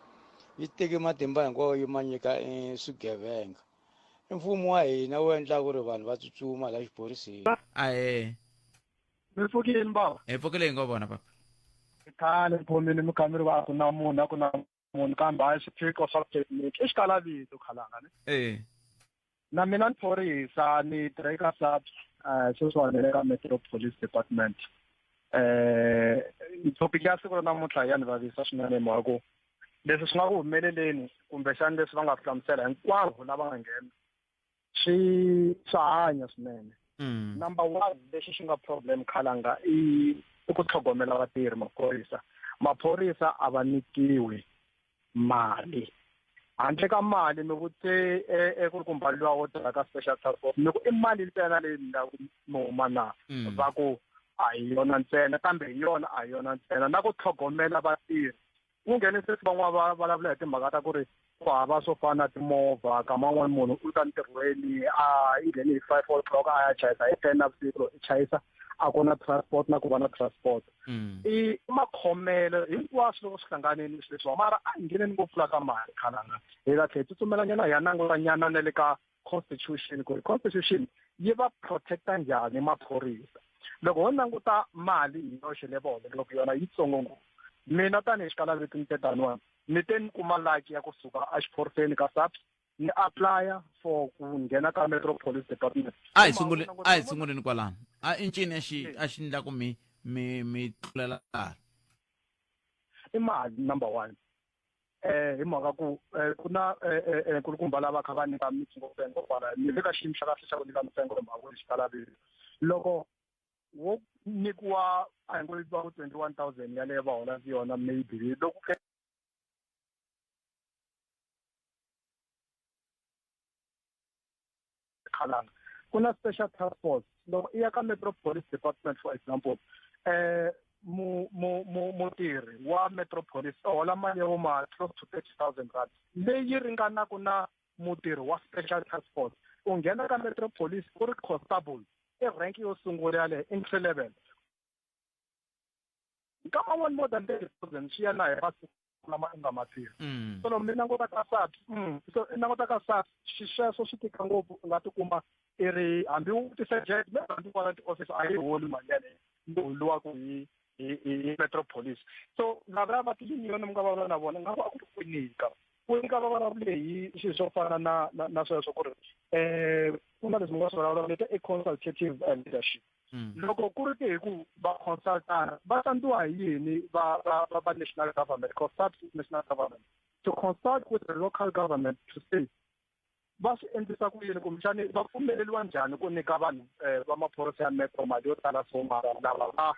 yi teke matimba hinkwawo yi ma nyika eh, swigevenga i mfumo wa hina wu endlaka ku ri vanhu va tsutsuma la xiphoriseni ae mi pfukile baba hi pfukile hi ngo vona papa khale mphomini mi kha mi ri va a ku na munhu a ku na munhu kambe hayi swiphiqo swa thekiniki i xikalavito khalanga ne e na mina ni phorisa ni tirha eka SAPS um sweswiwani ni le ka Metro Police Department um topic ya siku ra namuntlha ya ni vavisa swinene hi mhaka ku leswi swi nga ku humeleleni kumbexana leswi va nga swi hlamusela hinkwavo lava nga nghena swi swa hanya swinene mm. number one lexi xi nga problem khalanga i i ku tlhogomela vatirhi maphorisa maphorisa a va nyikiwi mali handle ka mali mi vutise e, e ku ri kumba luwa wo tirha ka special task force mi ku i mali ntsena leyi mi nga mi huma na mm. va ku a hi yona ntsena kambe hi yona a hi yona ntsena na ku tlhogomela vatirhi ku nghenise van'wana va vulavula hi timhaka ta ku ri ku hava swo fana na timovha kama un'wana munhu u ta ntirhweni a i nghene hi 5 o'clock a ya chayisa hi 10 navusiku loko i chayisa a ku na transport na ku va na transport mm. i makhomelo hinkwaswo loko swi hlanganini swilo leswiwa mara a hi ngheneni ngopfu la ka mali khalanga hi ta tlhela hi tsutsumela nyana hi ya languta nyana na le ka constitution ku ri constitution yi va protecta njhani maphorisa loko ho languta mali hi yoxe leyi va holelaka yona yitsongo ngopfu mina tanihi xikalaveti ni te taniwani ni te ni kuma lucky ya kusuka exiphoriseni ka SAPS ni applya for ku nghena ka Metro Police Department a hi sungule a hi sunguleni kwalano a i ncini a xi a xi endla ku mi mi mi tlulela laha i mali number one eh hi mhaka ku eh, ku na eh, eh, eh nkulukumba lava kha va nyika mintsengo kwala ni le ka xiyimo xa kahle xa ku nyika mintsengo hi mhaka ku xikalavile loko wo nyikiwa a hi ngo va ku 21000 yaleyo va holaka yona maybe loko khalanga ku na special task force loko i ya ka metro police department for example eh mu mu mu mutirhi wa metro police u hola mali ya vo ma close to 30000 rand leyi ringanaka na mutirhi wa special task force u nghena ka metro police u ri constable i rank yo sungula yaleyo entry level nkama wun'wani more than 30000 swi ya na hi masiku lama u nga ma tirha mm. so loko mi languta ka SAPS mm, so i languta ka SAPS xisweswo swi tika ngopfu u nga tikuma i ri hambi u vutise jet maybe hambi warrant officer a yi holi mali yaleyo yi holiwaka hi hi hi metro police so lavaya va ti-union mi nga vulavula na vona nga ku a ku ri ku nyika ku nyika va vulavule hi swilo swo fana na na na sweswo ku ri um ku na leswi mi nga swi vulavula leti i consultative leadership mm. loko ku ri ke hi ku va consultana va tsandziwa hi yini va va va va national government because SAPS is national government to consult with the local government to say va swi endlisa ku yini kumbexani va pfumeleriwa njhani ku nyika vanhu eh, va maphorisa ya metro mali yo tala so mara lava va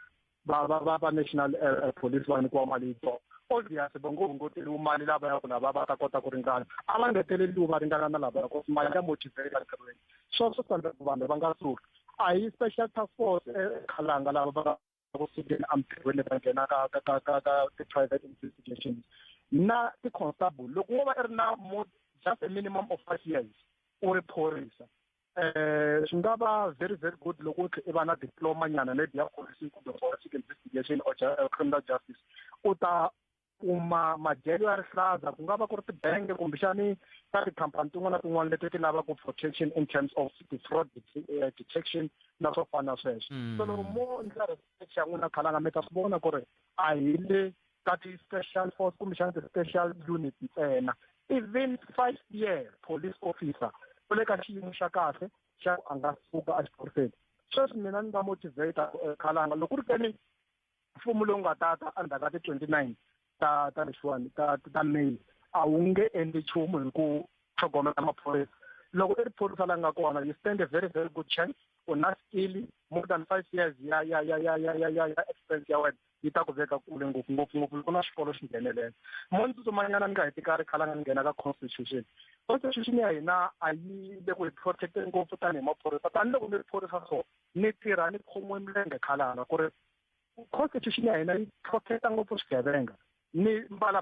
va va va va national eh, eh, police va nyikiwa mali yitsongo obvious va ngo hunguteriwi mali lava ya ku lava va ta kota ku ringana a va ngeteleliwi va ringana na lava ku mali ya motivate entirhweni sweswo swi endla ku vanhu va nga suki a hi special task force eh, khalanga lava va ku sukeni entirhweni va nghena ka ka ka ka ka ti-private investigations na ti-constable loko wo va i ri na more just a minimum of five years u ri phorisa eh swi nga va very very good loko u tlhe i va na diploma nyana maybe ya policing kumbe forensic investigation or eh, criminal justice u ta kuma madyelo ya rihlaza ku nga va ku ri tibange kumbexani ka tikhampani tin'wana na tin'wana leti ti lavaka protection in terms of the fraud eh, detection na swo fana na sweswo mm. so loko mo ndla research ya n'wina khalanga mi ta swi vona ku ri a hi le ka ti-special force kumbexana ti-special unit ntsena even five year police officer u le ka xiyimo xa kahle xa ku a nga suka exiphoriseni Sweswi mina ni nga motivate eh, khalanga loko ku ri keni mfumo lowu nga ta ta endzhaku ka ti-29 ta ta lexiwani ta ta May a wu nge endli nchumu hi ku tlhogomela maphorisa loko i ri phorisa la nga kona you stand a very very good chance u na skill more than five years ya ya ya ya ya ya ya ya experience ya wena yi ta ku veka kule ngopfu ngopfu ngopfu loko na xikolo xi nghenelela mo ni tsutsumanyana ni nga heti karhi khalanga ni nghena ka constitution constitution ya hina a yi le ku hi protecte ngopfu tanihi maphorisa tanihiloko ni ri phorisa so ni tirha ni khomiwe milenge khalanga ku ri constitution ya hina yi protecta ngopfu swigevenga ni mbala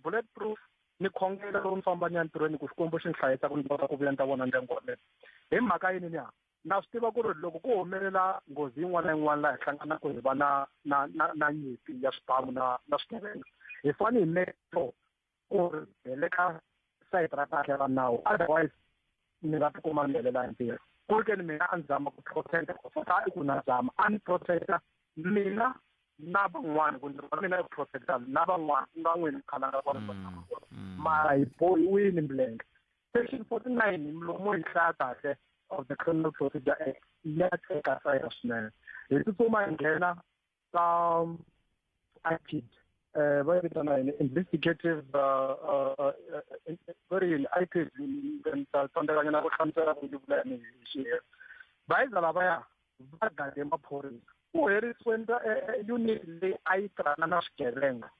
bullet proof ni khongela loko ni famba ni ya ntirhweni ku xikwembu xi ni hlayisa ku ni kota ku vuya ni ta vona ndyangu wa mina hi mhaka yini ni ya na swi tiva ku ri loko ku humelela nghozi yin'wana na yin'wana laha hi hlanganaka hi va na na na na nyimpi ya swibamu na na swigevenga hi fanele hi make sure ku ri hi le ka sayiti ra kahle ra nawu otherwise ni nga tikuma ni helela hi ntirho ku ri ke ni mina a ni zama ku protecta i ku na zama a ni protecta mina na van'wana ku ntirho wa mina i ku protecta na van'wana ku nga n'wini khalanga kona mm, mm. mara hi bohiwile milenge section 49 milomo yi hlaya kahle of the criminal procedure act ya teka sayira swinene hi tsutsuma hi nghena ka IPID eh va yi vitana yini investigative va ri yini IPID ni ta tsandzekanyana ku hlamusela ku yi vula yini hi xiheri vayiza lavaya va gade maphorisa ku herisiwe unit leyi a yi tirhana na swigevenga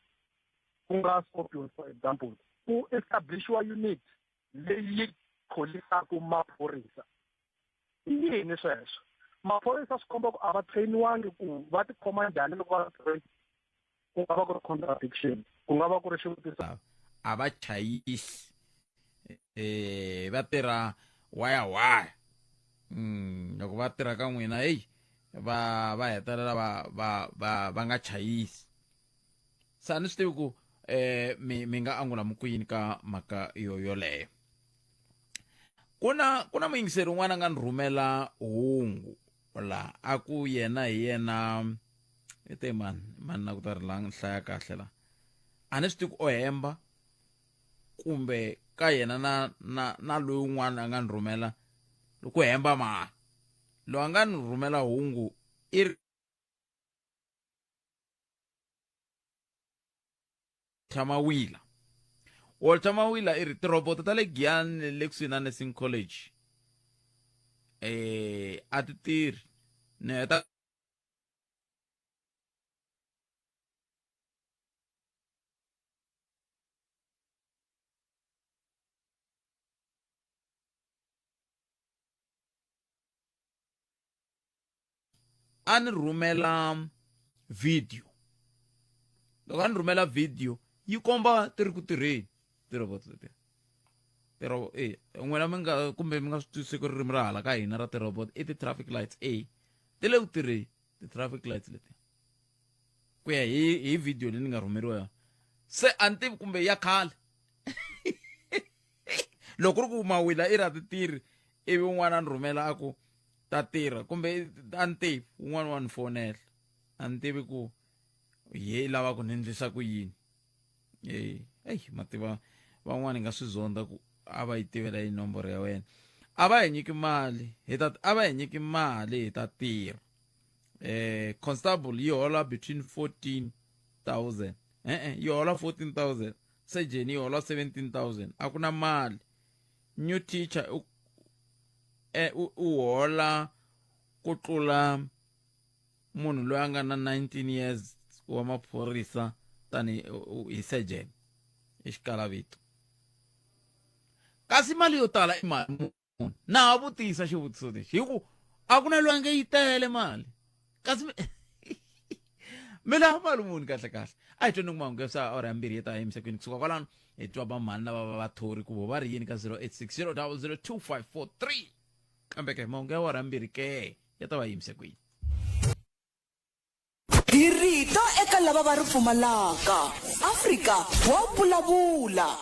ku nga scorpion for example ku establishiwa unit leyi kholisaka maphorisa i yini sweswo maphorisa swi komba ku a va trainiwangi ku va tikhoma njhani loko va train ku nga va ku ri contradiction ku nga va ku ri xivutiso a va chayisi eh va tirha waya waya mm loko va tirha ka n'wina heyi va va hetelela va va va va nga chayisi se a ni swi tivi ku eh mi mi nga angula mu ku yini ka mhaka yo yoleyo ku na ku na muyingiseri un'wana a nga ni rhumela hungu la a ku yena hi yena i te mani mani na ku ta ri la hlaya kahle la a ni swi tivi ku o hemba kumbe ka yena na na na loyi un'wana a nga ni rhumela ku hemba mani loyi a nga ni rhumela hungu i ri Mawila Walter Mawila i ri tirhoboto ta le Giyani le kusuhi na Nursing College eh a ti tirhi ni heta a ni rhumela video loko a ni rhumela video yi komba ti ri ku tirheni tirobot letiya tirobo e n'wina mi nga kumbe mi nga swi twisisi ku ririmi ra hala ka hina ra tirobot i ti-traffic lights a ti le ku tirheni ti-traffic lights letiya ku ya hi hi video leyi ni nga rhumeriwa yona se a ni tivi kumbe ya khale loko ku ri ku mawila i ra ti tirhi ivi un'wana a ni rhumela a ku ta tirha kumbe a ni tivi un'wana wa ni fonela a ni tivi ku ye lava ku ni endlisa ku yini eyi eyi mativa van'wana nga swi zonda ku a va yi tivela yi nomboro ya wena a va hi nyiki mali hi ta a va hi nyiki mali hi ta tirha eh constable yi hola between 14000 eh eh yi hola 14000 surgeon yi hola 17000 a ku na mali new teacher u e, u, u hola ku tlula munhu loyi a nga na 19 years wa maphorisa tani hi surgeon i xikalavito kasi mali yo tala i mali muni na ha vutisa xivutiso lexi hi ku a ku na loyi a nge yi tele mali kasi mi lava mali muni kahle kahle a hi tweni ku mahungu ya awara ya mbirhi yi ta yimisa kwini kusuka kwalano hi twa vamhani lava va vathori ku vo va ri yini ka 086 000 2543 kambe ke mahungu ya awara ya mbirhi ke ya ta va yimise kwini Hi rito eka lava va ri pfumalaka. Afrika wa vulavula.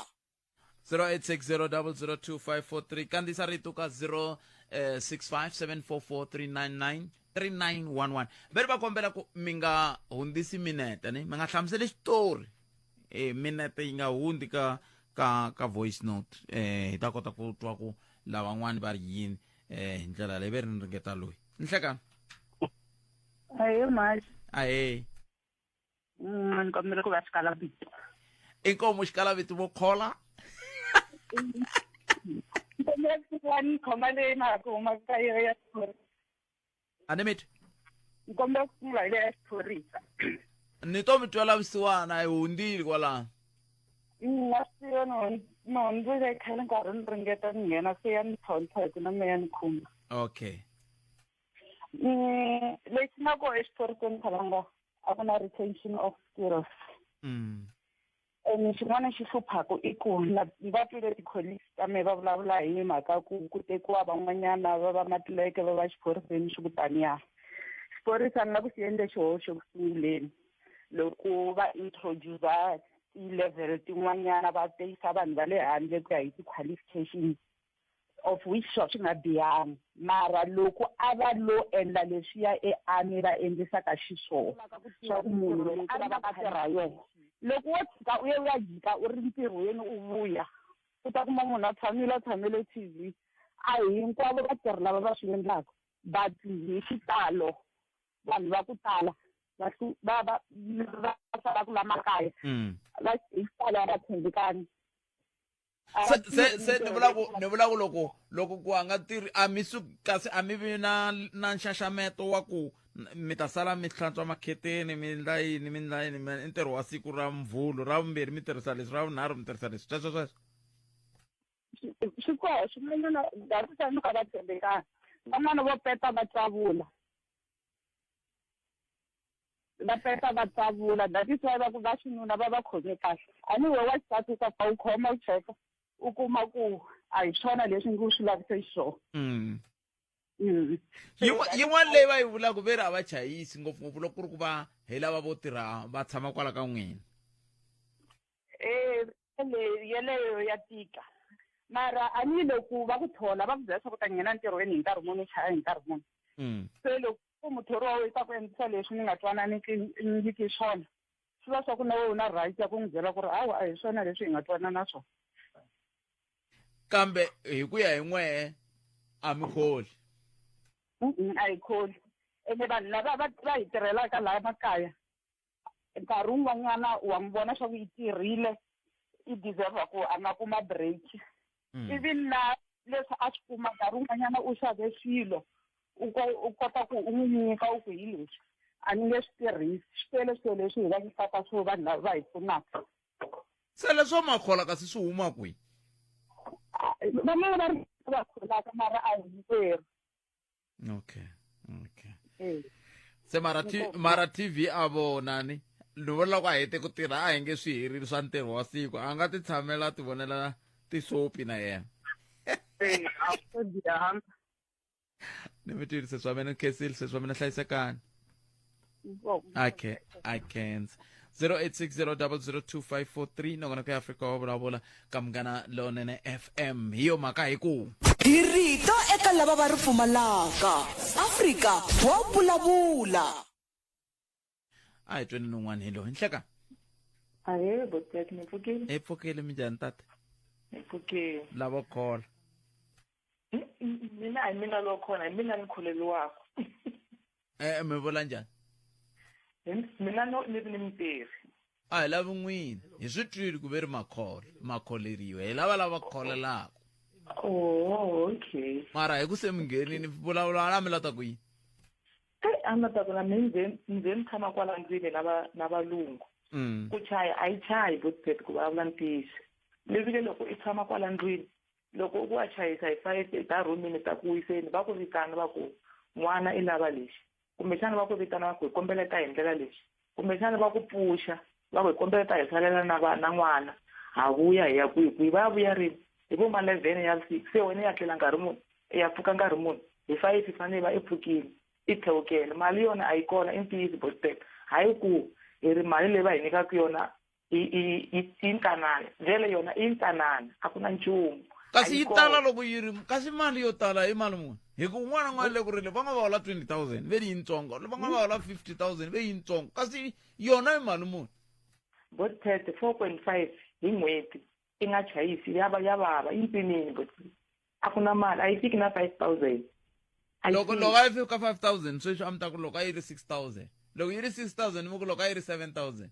0860002543 kandziyisa rito ka 0657443999 3911 veri va kombela ku mi nga hundzisi minete ni mi nga hlamuseli xitori e minete yi nga hundzi ka ka ka voice note eh hi ta kota ku twa ku lavan'wani va ri yini eh hi ndlela leyi ve ri ni ringeta loyi Nhlekani. Ahee mhaxi. Ahee. Ni kombela ku va xikalavito. Inkomu xikalavito vo khola. Ni kombela ku va ni khoma leyi na ha ku huma ka yo ya xiphorisa. A ni mi twi. Ni kombela ku sungula hi leyi ya xiphorisa. Ni to mi twela vusiwana hi hundzile kwalano. Na swi tiva ni hundzile khale nkarhi ni ringeta ku nghena se ya ni tlhontlha hi ku na mehe ya ni khumba. Okay. Lexi nga kona exiphoriseni Khalanga a ku na retention of skills. And xin'wana xi hluphaka i ku na va twile ti-colleagues ta mehe va vulavula hi mhaka ku ku tekiwa van'wanyana va va matileke va va xiphoriseni swi ku taniya. Xiphorisa ni nga ku xi endle xihoxo ku sunguleni loko va introduce ti-level tin'wanyana va teyisa vanhu va le handle ku ya hi ti-qualifications of which swa swi nga bihanga mara loko a va lo endla leswiya earmy va endlisaka xiswona swa ku munhu loko a lava a tirha yona loko wo tshika u ye u ya jika u ri ntirhweni u vuya u ta kuma munhu a tshamile a tshamele T_V a hi hinkwavo vatirhi lava va swi endlaka but hi xitalo vanhu va ku tala va va va va salaka la makaya va hi xitalo a va tshembekanga se se se ni vula ku ni vula ku loko loko ku a nga tirhi a mi su kasi a mi vi na na nxaxameto wa ku mi ta sala mi hlantswa makheteni mi ndla yini mi ndla yini i ntirho wa siku ra mvhulu ra vumbirhi mi tirhisa leswi ra vunharhu mi tirhisa leswi sweswo sweswo swi koho swin'wanyana that's why ka va tshembekanga van'wana vo peta va tsavula va peta va tsavula that is why va ku va xinuna va va khome kahle a ni we wa xisati u ta pfa u khoma u cheka u kuma ku a hi swona leswi ngi u swi lavise xiswona Yin'wana leyi va yi vulaka ve ri a va chayisi ngopfungopfu loko ku ri ku va hi lava vo tirha va tshama kwala ka n'wina. E yeleyo ya tika mara a ni loko va ku thola va ku byela leswaku u ta nghena ntirhweni hi nkarhi muni u chaya hi nkarhi muni. Se loko ku muthori wa wena ta ku endlisa leswi ni nga twananiki swona swi va swa ku na wena u na right ya ku n'wi byela ku ri hawa a hi swona leswi hi nga twanana swona. Kambe hi ku ya hi n'wehe a mi kholi? A hi kholi ene vanhu lava va va hi tirhelaka laha makaya nkarhi wun'wanyana wa n'wi vona swa ku yi tirhile i deserve ku a nga kuma break. Even na leswi a swi kuma nkarhi wun'wanyana u xave swilo u u kota ku u n'wi nyika u ku hi leswi a ni nge swi tirhisi swi tele swilo leswi hi va nyikaka swo vanhu lava va hi pfunaka. Se leswo makhola kasi swi huma kwihi? Van'wana va ri va kholaka mara a hi hinkwerhu. Okay, okay. Se mara mara TV a vona ni ni vona loko a hete ku tirha a hi nge swi herile swa ntirho wa siku a nga ti tshamela ti vonela tisopi na yena. Ni mi twile sesi wa mina, ni khensile sesi wa mina, hlayisekani. Okay, I can't. 0860002543 nongonoko ya Afrika wa vulavula ka Munghana Lonene FM hi yo mhaka hi ku Hi rito eka lava va ri pfumalaka. Afrika wa vulavula. A hi tweni nun'wana hi loyi nhleka. Ahee Botset, mi pfukile? Hi pfukile, minjhani tate? Hi pfukile. Lavo khola. Mina hi mina lowo khona, hi mina ni kholeriwaka. Eh, mi vula njhani? Mina no ni ri ni mutirhi. A hi lavi n'wina, hi swi twile ku ve ri makhola, makholeriwa, hi lava lava kholelaka. Oh, okay. Mara hi ku se mi nghenini vulavula na mi la ta ku yini? Ei, a ni ta ku na mina nze nze ni tshama kwala ndlwini na va na valungu. Ku chaya a yi chayi Botset ku vulavula ntiyiso. Leswi loko i tshama kwala ndlwini loko u ku wa chayisa hi five i ta rhumini ta ku wiseni va ku vitana va ku n'wana i lava lexi kumbexana va ku vitana va ku hi kombela ta hi ndlela lexi kumbexana va ku pfuxa va ku hi kombela ta hi salela na va na n'wana ha vuya hi ya kwihi kwihi va ya vuya rini hi vo ma 11 ya vusiku se wena i ya tlela nkarhi muni i ya pfuka nkarhi muni hi 5 i fanele i va i pfukile i thewukele mali yona a yi kona i ntiyiso Botset hayi ku hi ri mali leyi va hi nyikaka yona i i i i ntsanana vhele yona i ntsanana a ku na nchumu kasi yi tala loko yi ri kasi mali yo tala i mali muni hi ku un'wana na un'wana le ku rile va nga va hola 20000 ve yintsongo va nga va hola 50000 ve yintsongo kasi yona i mali muni Botset 4.5 hi n'hweti i nga chayisi ya va ya vava yi mpimini bot a ku na mali a yi fiki na 5000. Loko loko a yi fika 5000 sweswi a mi ta ku loko a yi ri 6000. Loko yi ri 6000 mi ku loko a yi ri 7000.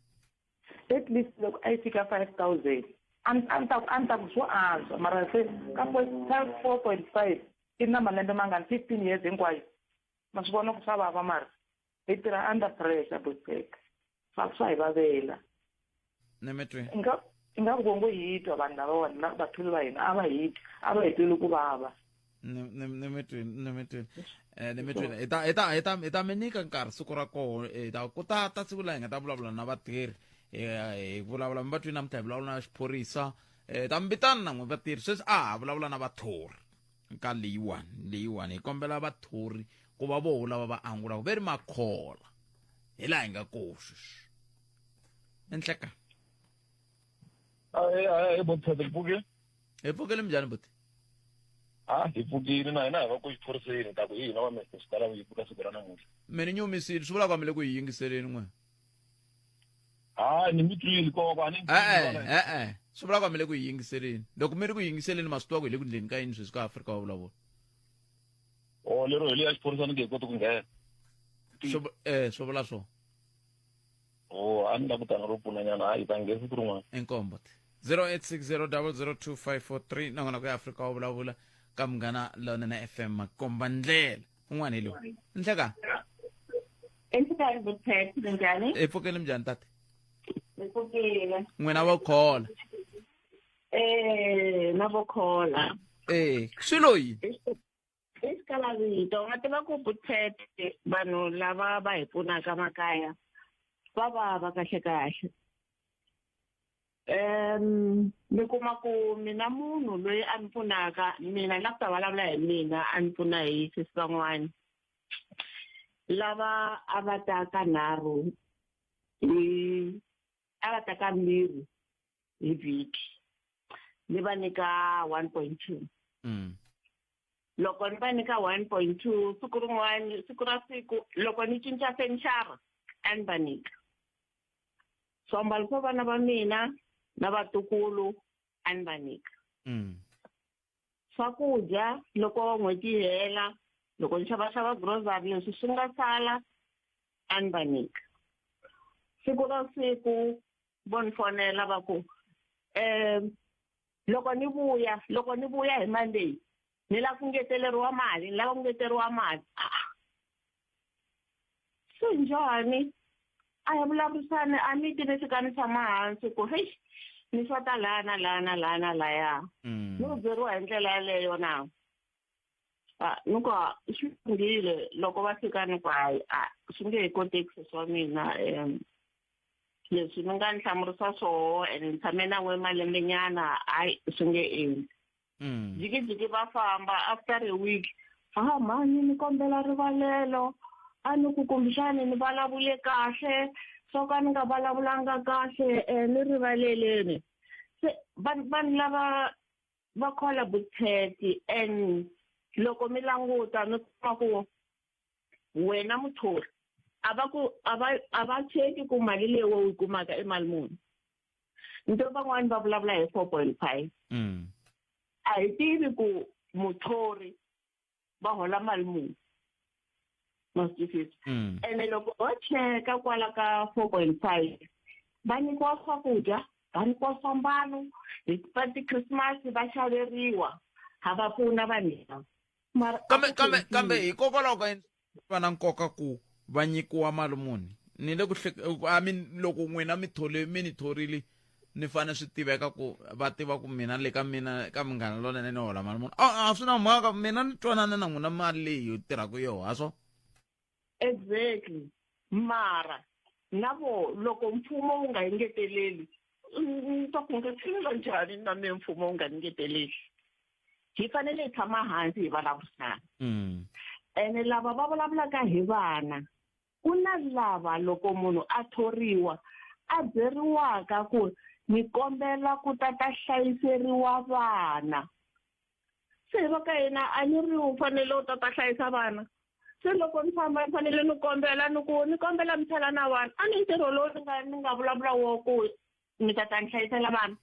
At least loko a yi fika 5000 a ni a ni ta ku a ni ta ku swo antswa mara se ka 4.5 i na malembe mangani 15 years hinkwayo ma swi vona ku swa vava mara hi tirha under pressure bosek swa swa hi vavela. Nemetweni. Inga ingaku vo ngo hi twa vanhu lavawani na vatholi va hina a va hi twi a va hi tweli ku vava. Nemetweni nemetweni eh nemetweni hi ta hi ta hi ta hi ta mi nyika nkarhi siku ra koho hi ta ku ta ta siku laha hi nga ta vulavula na vatirhi hi vulavula mi va twi namuntlha hi vulavula na xiphorisa eh ta mi vitana na n'we vatirhi sweswi a ha vulavula na vathori ka leyiwani leyiwani hi kombela vathori ku va voho lava va angulaka ve ri makhola hi laha hi nga koho sweswi enhleka Ahee, boti hi pfukile. Hi pfukile minjhani boti? A hi pfukile na hina hi va ku xiphoriseni ta ku hi hina va Mister Xitala hi pfuka siku ra namuntlha. Mi ni nyumisile swi vula ku a mi le ku hi yingiseleni n'we. Ha ni mi twile koko a ni E-e e-e swi vula ku a mi le ku hi yingiseleni. Loko mi ri ku yingiseleni ma swi tiva ku hi le ku ndleni ka yini sweswi ka Afrika wa vulavula. O lero hi le ya xiphorisa ni nge he koti ku nghena. Swi eh swi vula swona. Oh, a ni la ku tana ro pfunanyana hayi ta nghena siku rin'wana. Inkombo 0860002543 nakona ku ya Afrika wa vulavula ka Munghana Lonene FM makomba ndlela un'wana hi lowu nhleka Enhlekani Buthet, minjhani? hi pfukile minjhani tate Hi pfukile. n'wina vo khola Eh, na vo khola. eh swi lo yini I xikalavito nga tiva ku Buthet vanhu lava va hi pfunaka makaya va vava kahle kahle. Um mi kuma ku mina munhu loyi a ni pfunaka mina ni la ku ta vulavula hi mina a ni pfuna hi sesi van'wani lava a va ta ka nharhu hi a va ta kambirhi hi vhiki ni va nyika 1.2 Loko ni va nyika 1.2 siku rin'wana siku ra siku loko ni cinca fenichara a ni va nyika swiambalo swa vana va mina na vatukulu a ni va nyika swakudya loko n'hweti yi hela loko ni xavaxava grocery leswi swi nga sala a ni va nyika siku ra siku vo ni fonela va ku um loko ni vuya loko ni vuya hi Monday ni lava ku ngeteleriwa mali ni lava ku ngeteriwa mali ah swi njhani a hi vulavurisani a ni ti ni fika ni tshama hansi ku heyi ni xota laha na laha na laha na laya ni ku byeriwa hi ndlela yaleyo na a ni ku swi lunghile loko va fika ni ku hayi a swi nge he koteki sesi wa mina um leswi mi nga ni hlamurisa swoho and ni tshame na n'we malembenyana hayi swi nge endli jikijiki va famba after a week ha mhani ni kombela rivalelo a ni ku kumbexani ni vulavule kahle swo ka ni nga vulavulanga kahle um ni rivaleleni se vanhu vanhu lava va khola vutsheti and loko mi languta mi kuma ku wena muthori a va ku a va a va cheki ku mali leyi u yi kumaka i mali muni nto van'wani va vulavula hi 4.5 a hi tivi ku muthori va hola mali muni ma swi twisisa ene loko ho cheka kwala ka 4.5 va nyikiwa swakudya va nyikiwa swiambalo hi va ti-christmas va xaveriwa ha va pfuna vanhu lava mara kambe kambe kambe hikokwalaho ka yini va na nkoka ku va nyikiwa mali muni ni le ku I mean loko n'wina mi thole mi ni thorile ni fanele swi tiveka ku va tiva ku mina le ka mina ka munghana lonene ni hola mali muni a a swi na mhaka mina ni twanana na n'wina mali leyi hi tirhaka yoho ha swo exactly mara na vo loko mfumo wu nga engeteleli ni ta ku ngetelela njhani na me mfumo wu nga ngeteleli hi fanele hi tshama hansi hi vulavurisana ene lava va vulavulaka hi vana ku na lava loko munhu a thoriwa a byeriwaka ku ni kombela ku ta ta hlayiseriwa vana se hi va ka hina a ni ri u fanele u ta ta hlayisa vana se loko ni famba ni fanele ni kombela ni ku ni kombela mi sala na vana a ni ntirho lowu ni nga ni nga vulavula wo ku mi ta ta ni hlayisela vana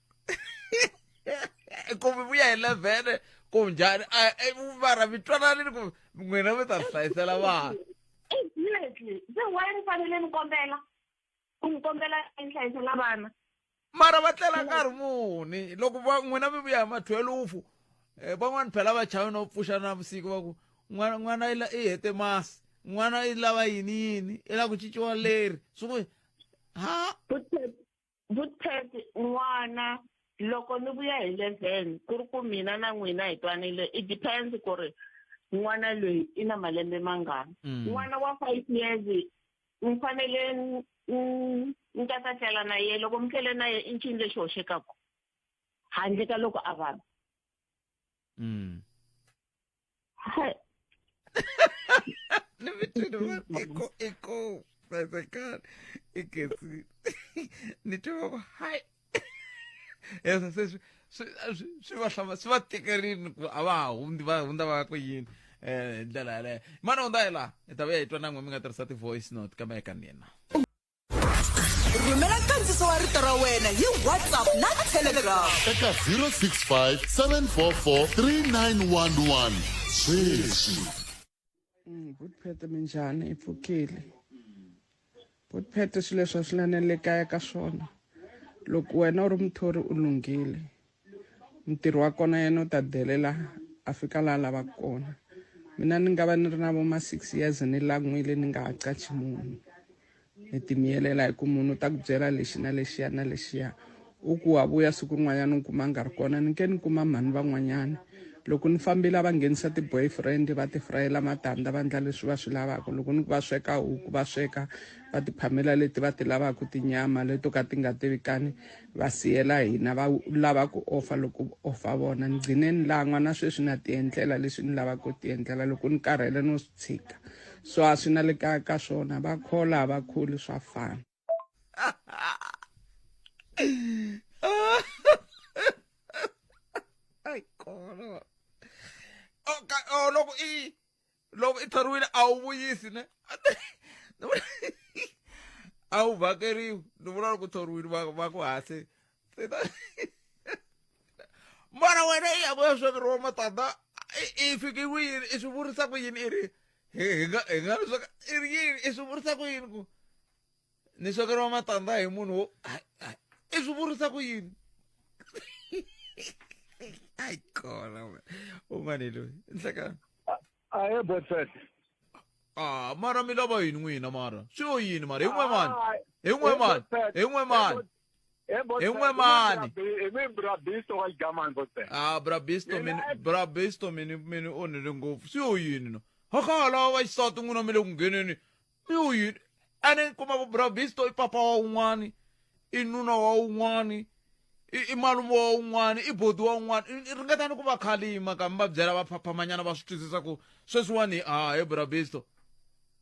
kumbe vuya hi levhele ku njhani mara mi twananini ku N'wina mi ta hlayisela vana. Exactly. Se why ni fanele ni kombela? U ni kombela ni hlayisela vana. Mara va tlela nkarhi muni loko va n'wina mi vuya hi ma 12 van'wani phela va chavi no pfuxa na vusiku va ku n'wana n'wana i hete masi n'wana i lava yini yini i lava ku cinciwa leri swi ku ha Vuthet n'wana loko ni vuya hi 11 ku ri ku mina na n'wina hi twanile it depends ku ri n'wana loyi i na malembe mangani. N'wana wa 5 years ni fanele ni ta ta tlela na ye loko mi tlele na ye i ncini lexi hoxekaku handle ka loko a vabya. Ni mi twile va iko iko hlayisekani i khensile ni twe va ku hayi yes se swi va hlama swi va tikerini ku a va ha hundzi va hundza va ku yini hi ndlela yaleyo mani hundza hi laha hi ta vuya hi twa na n'we mi nga tirhisa ti-voice note kambe eka nina. Rhumela nkandziso wa rito ra wena hi WhatsApp na Telegram. Eka 065 744 3911 sweswi. Butphete minjhani i pfukile Butphete swilo leswi a swi na le kaya ka swona loko wena u ri muthori u lunghile mutirhi wa kona yena u ta delela a fika laha a lavaka kona mina ni nga va ni ri na vo ma 6 years ni lan'wile ni nga ha qachi munhu ni timiyelela hi ku munhu u ta ku byela lexi na lexiya na lexiya u ku wa vuya siku rin'wanyana u kuma nga ri kona ni ke ni kuma mhani van'wanyana loko ni fambile a va nghenisa ti-boyfriend va ti frayela matandza va ndla leswi va swi lavaka loko ni ku va sweka huku va sweka va ti phamela leti va ti lavaka tinyama leto ka ti nga tivikani va siyela hina va lava ku ofa loko ofa vona ni gcine ni lan'wa na sweswi na tiendlela leswi ni lavaka ku tiendlela loko ni karhele no swi tshika so a swi na le kaya ka swona va khola a va kholi swa fana. Ai kona. Oh, oh, loko i loko i thoriwile a wu vuyisi ne a wu vhakeriwi ni vula loko thoriwile va ku hase mara wena i ya ku ya swekeriwa matandza i fike ku yini i swi vurisa ku yini i ri hi nga hi nga sweka i ri yini i swi vurisa ku yini ku ni swekeriwa matandza hi munhu wo i swi vurisa ku yini ayi kona un'wana loyi nhlekani ahe boyfriend ah mara mi lava yini n'wina mara swi yo yini mara hi n'we mani hi n'we mani hi n'we mani hi n'we mani hi brabisto wa xigamani boyfriend ah brabisto mini brabisto mini mini onhile ngopfu swi yo yini no hakhala va xisati n'wina mi le ku ngheneni mi yo yini ene ni kuma ku brabisto i papa wa un'wani i nuna wa un'wani i malume wa un'wani i bodi wa un'wani ringetani ku va khalima kambe va byela va phaphamanyana va swi twisisa ku sweswiwani a he brabisto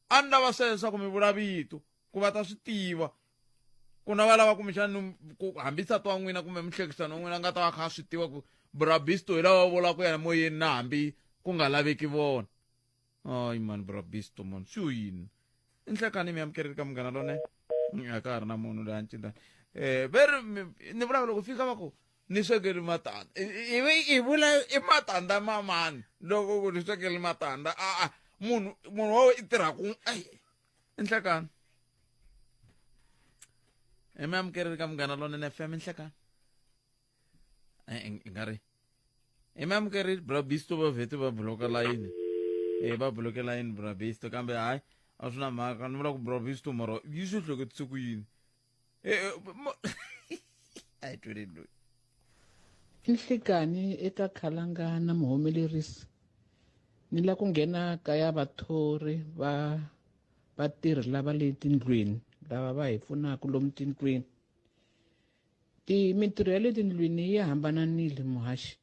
a ni lava sweswo swa ku mi vula vito ku va ta swi tiva ku na va lava kumbexani ku hambi nsati wa n'wina kumbe muhlekisani wa n'wina a nga ta va kha a swi tiva ku brabisto hi lava vulaka yena moyeni na hambi ku nga laveki vona hayi mani brabisto mani swi yo yini i nhlekani mi amukeleli ka munghana lone a ka ha ri na munhu loyi a ncindani um ve ri ni vulaka loko fika va ku ni swekeli matandza ivi i vula i matandza ma mani loko ku ni swekeli matandza a munhu munhu wa i tirha ku ai i nhlekani i mi amukeleli ka munghana lonene fm i nhlekani i nga ri i mi amukerile brabisto va vhete va bloka layini e va bloke layini brabisto kambe hayi a swi na mhaka ni vula ku brabisto mara yi swi hleketise ku yini a yi tweleni loyi Nhlikani eka Khalanga na muhumelerisi ni la ku nghena kaya vathori va vatirhi lava le tindlwini lava va hi pfunaka lomu tindlwini ti mintirho ya le tindlwini yi hambananile muhaxi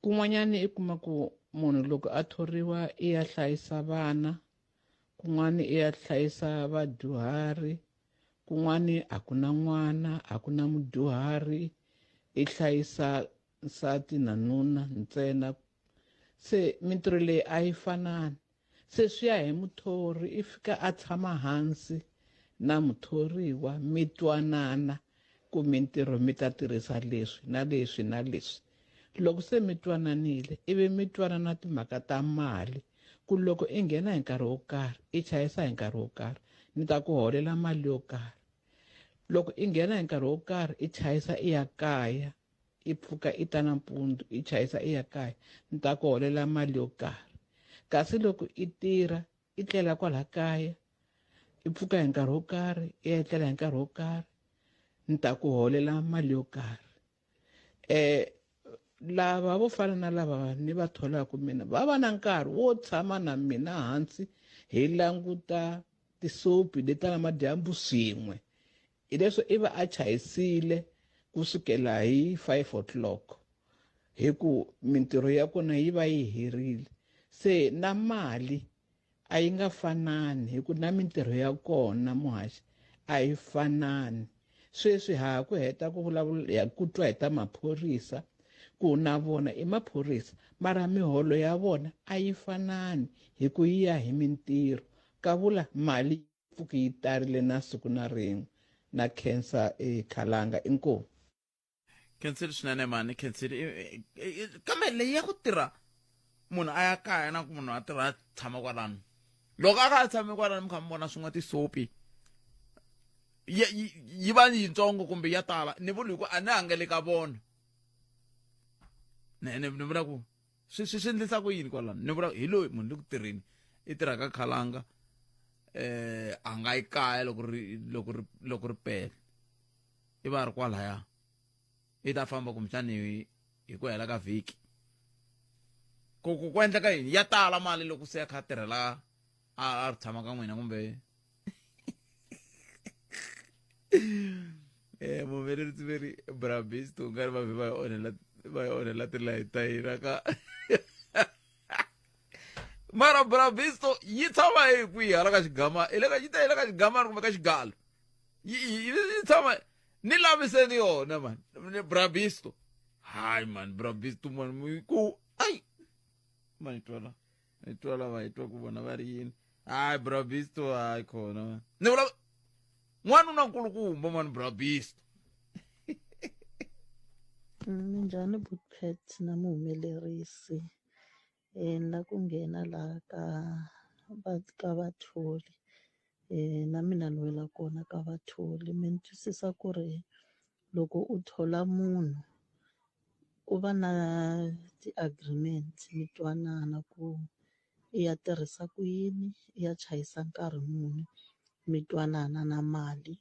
kun'wanyana i kuma ku munhu loko a thoriwa i ya hlayisa vana kun'wana i ya hlayisa vadyuhari kun'wana a ku na n'wana a ku na mudyuhari i hlayisa nsati na nuna ntsena se mintirho leyi a yi fanani se swi ya hi muthori i fika a tshama hansi na muthoriwa mi twanana ku mintirho mi ta tirhisa leswi na leswi na leswi loko se mi twananile ivi mi twanana timhaka ta mali ku loko i nghena hi nkarhi wo karhi i chayisa hi nkarhi wo karhi ni ta ku holela mali yo karhi loko i nghena hi nkarhi wo karhi i chayisa i ya kaya i pfuka i ta nampundzu i chayisa i ya kaya ni ta ku holela mali yo karhi kasi loko i tirha i tlela kwala kaya i pfuka hi nkarhi wo karhi i ya etlela hi nkarhi wo karhi ni ta ku holela mali yo karhi eh lava vo fana na lava ni va tholaka mina va va na nkarhi wo tshama na mina hansi hi languta tisopi leti ta namadyambu swin'we hileswo i va a chayisile kusukela hi 5 o'clock hi ku mintirho ya kona yi va yi herile se na mali a yi nga fanani hi ku na mintirho ya kona muhaxi a yi fanani sweswi ha ku heta ku vulavula ku twa hi ta maphorisa ku na vona i maphorisa mara miholo ya vona a yi fanani hi ku yi ya hi mintirho kavula mali pfuki yi tarile na siku na rin'we na khensa ekhalanga inkomu khensile swinene mani khensile kambe leyi ya ku tirha munhu a ya kaya na ku munhu a tirha a tshama kwalano loko a ka a tshame kwalano mi kha mi vona swin'we tisopi yi va yitsongo kumbe ya tala ni vuli hi ku a ni hangele ka vona ni ni ni vula ku swi swi swi endlisa ku yini kwalano ni vula hi loyi munhu le ku tirheni i tirha ka khalanga eh a nga yi kaya loko ri loko ri loko ri pela i va ri kwalaya i ta famba kumbexani hi hi ku hela ka vhiki ku ku ku endleka yini ya tala mali loko se a kha a tirhela a a ri tshama ka n'wina kumbe eh muhumelerisi ve ri brabisto u nga ri va vhe va yi onhela va yi onhela tilayini ta hina ka mara brabisto yi tshama hi kwihi hala ka xigama hi le ka yi ta hi le ka xigamani kumbe ka xigalo yi yi yi tshama ni laviseni yona man brabisto hayi man brabisto man ku ai ma yi twala yi twala va yi twa ku vona va ri yini hayi brabisto hayi khona man ni vula n'wanuna nkulukumba man brabisto Minjhani Bookpet na muhumelerisi ni la ku nghena laha ka va ka vathori na mina ni wela kona ka vathori mi ni twisisa ku ri loko u thola munhu ku va na ti-agreement mi twanana ku i ya tirhisa ku yini i ya chayisa nkarhi muni mi twanana na mali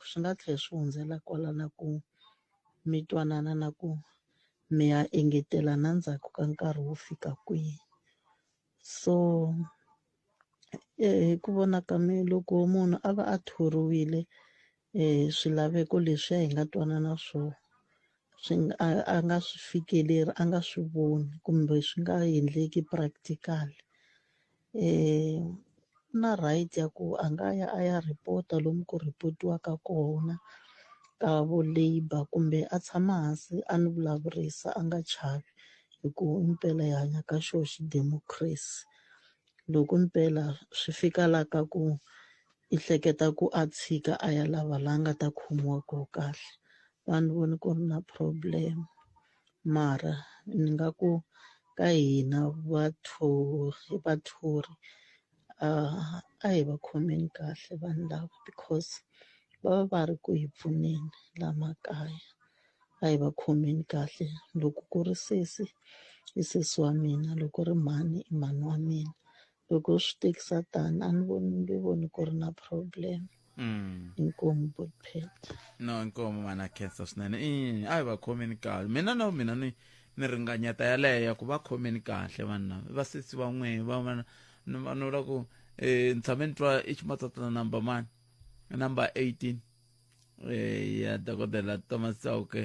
swi nga tlhela swi hundzela kwala na ku mi twanana na ku mi ya engetela na ndzhaku ka nkarhi wo fika kwihi so hi ku vona ka mina loko munhu a va a thoriwile swilaveko leswiya hi nga twanana swona swi nga a nga swi fikeleri a nga swi voni kumbe swi nga endleki practical u na right ya ku a nga ya a ya report-a lomu ku report-iwaka kona ka vo labour kumbe a tshama hansi a ni vulavurisa a nga chavi hi ku impela hi hanya ka xona xi-democracy. Loko impela swi fika la ka ku i hleketa ku a tshika a ya lava la nga ta khomiwa koho kahle a ni voni ku ri na problem mara ni nga ku ka hina vathori vathori a hi va khomeni kahle vanhu lava because va va va ri ku hi pfuneni la makaya a hi va khomeni kahle loko ku ri sesi i sesi wa mina loko ri mhani i mhani wa mina loko swi tekisa tani a ni voni nge voni ku ri na problem inkomu botpet no inkomu mana khensa swinene i a hi va khomeni kahle mina no mina ni ni ringanyeta yaleyo ku va khomeni kahle vanhu lava va sesi va n'we va va no vula ku um ni tshame ni twa i ximatsatana number mani number 18 eh ya dokodela Thomas Chauke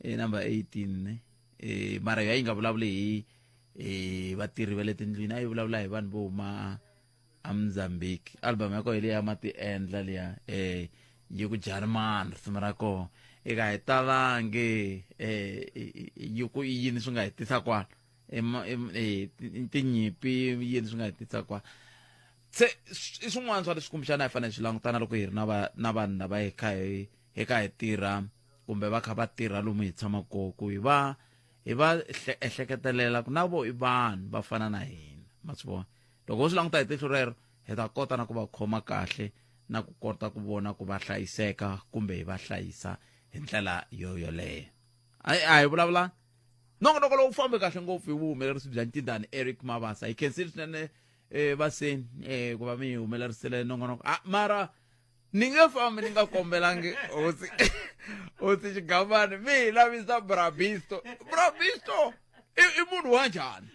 eh number 18 ne eh mara ya yi nga vulavuli hi eh vatirhi va le tindlwini a yi vulavula hi vanhu vo huma amozambique album ya koho liya ma ti endla liya eh yi ku jarimani risimu ra koho eka hi talangi eh yi ku i yini swi nga hi tisa kwala tinyipi yini swi nga hi tisa kwala se i swin'wana swa leswi kumbexana hi fanele swi langutana loko hi ri na va na vanhu lava hi kha hi hi kha hi tirha kumbe va kha va tirha lomu hi tshamaka kona ku hi va hi va ehleketelela ku na vo i vanhu va fana na hina ma swi vona loko ho swi languta hi tihlo rero hi ta kota na ku va khoma kahle na ku kota ku vona ku va hlayiseka kumbe hi va hlayisa hi ndlela yo yoleyo a hi vulavula nongonoko lowu fambe kahle ngopfu hi vuhumelerisi bya ncindani eric mabasa hi khensile swinene um vaseni um ku va mi humelerisile nongonoko ah, mara ni nge fambi ni nga kombelangi hosi hosi xigavani mi hi lavisa brabisto brabisto i, i munhu wa njhani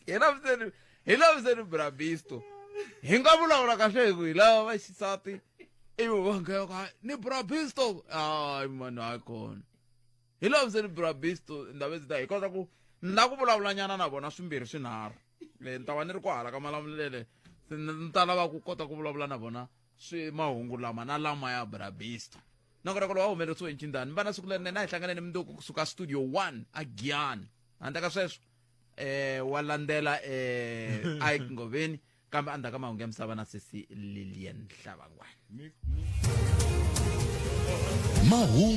hi laviseni hi laviseni brabisto hi nga vulavula kahle hi ku hi lava vaxisati ivi va nghena ka ni brabisto hayi mani hayi kona hi laviseni brabisto ndhawu ta hi kota ku ni la ku vulavulanyana na vona swimbirhi swinharhu ni ta va ni ri kwahala ka malamulele ni ta lava ku kota ku vulavula na vona swi mahungu lama na lama ya brabisto nongonoko lowu wa humelerisiwe hi ncindani mi va na siku lerinene a hi hlanganeni mundzuku kusuka studio 1 a giyani handle ka sweswo eh wa landzela eh Ike Ngoveni kambe endzhaku ka mahungu ya misava na sesi Lilian Hlabangwana mahungu.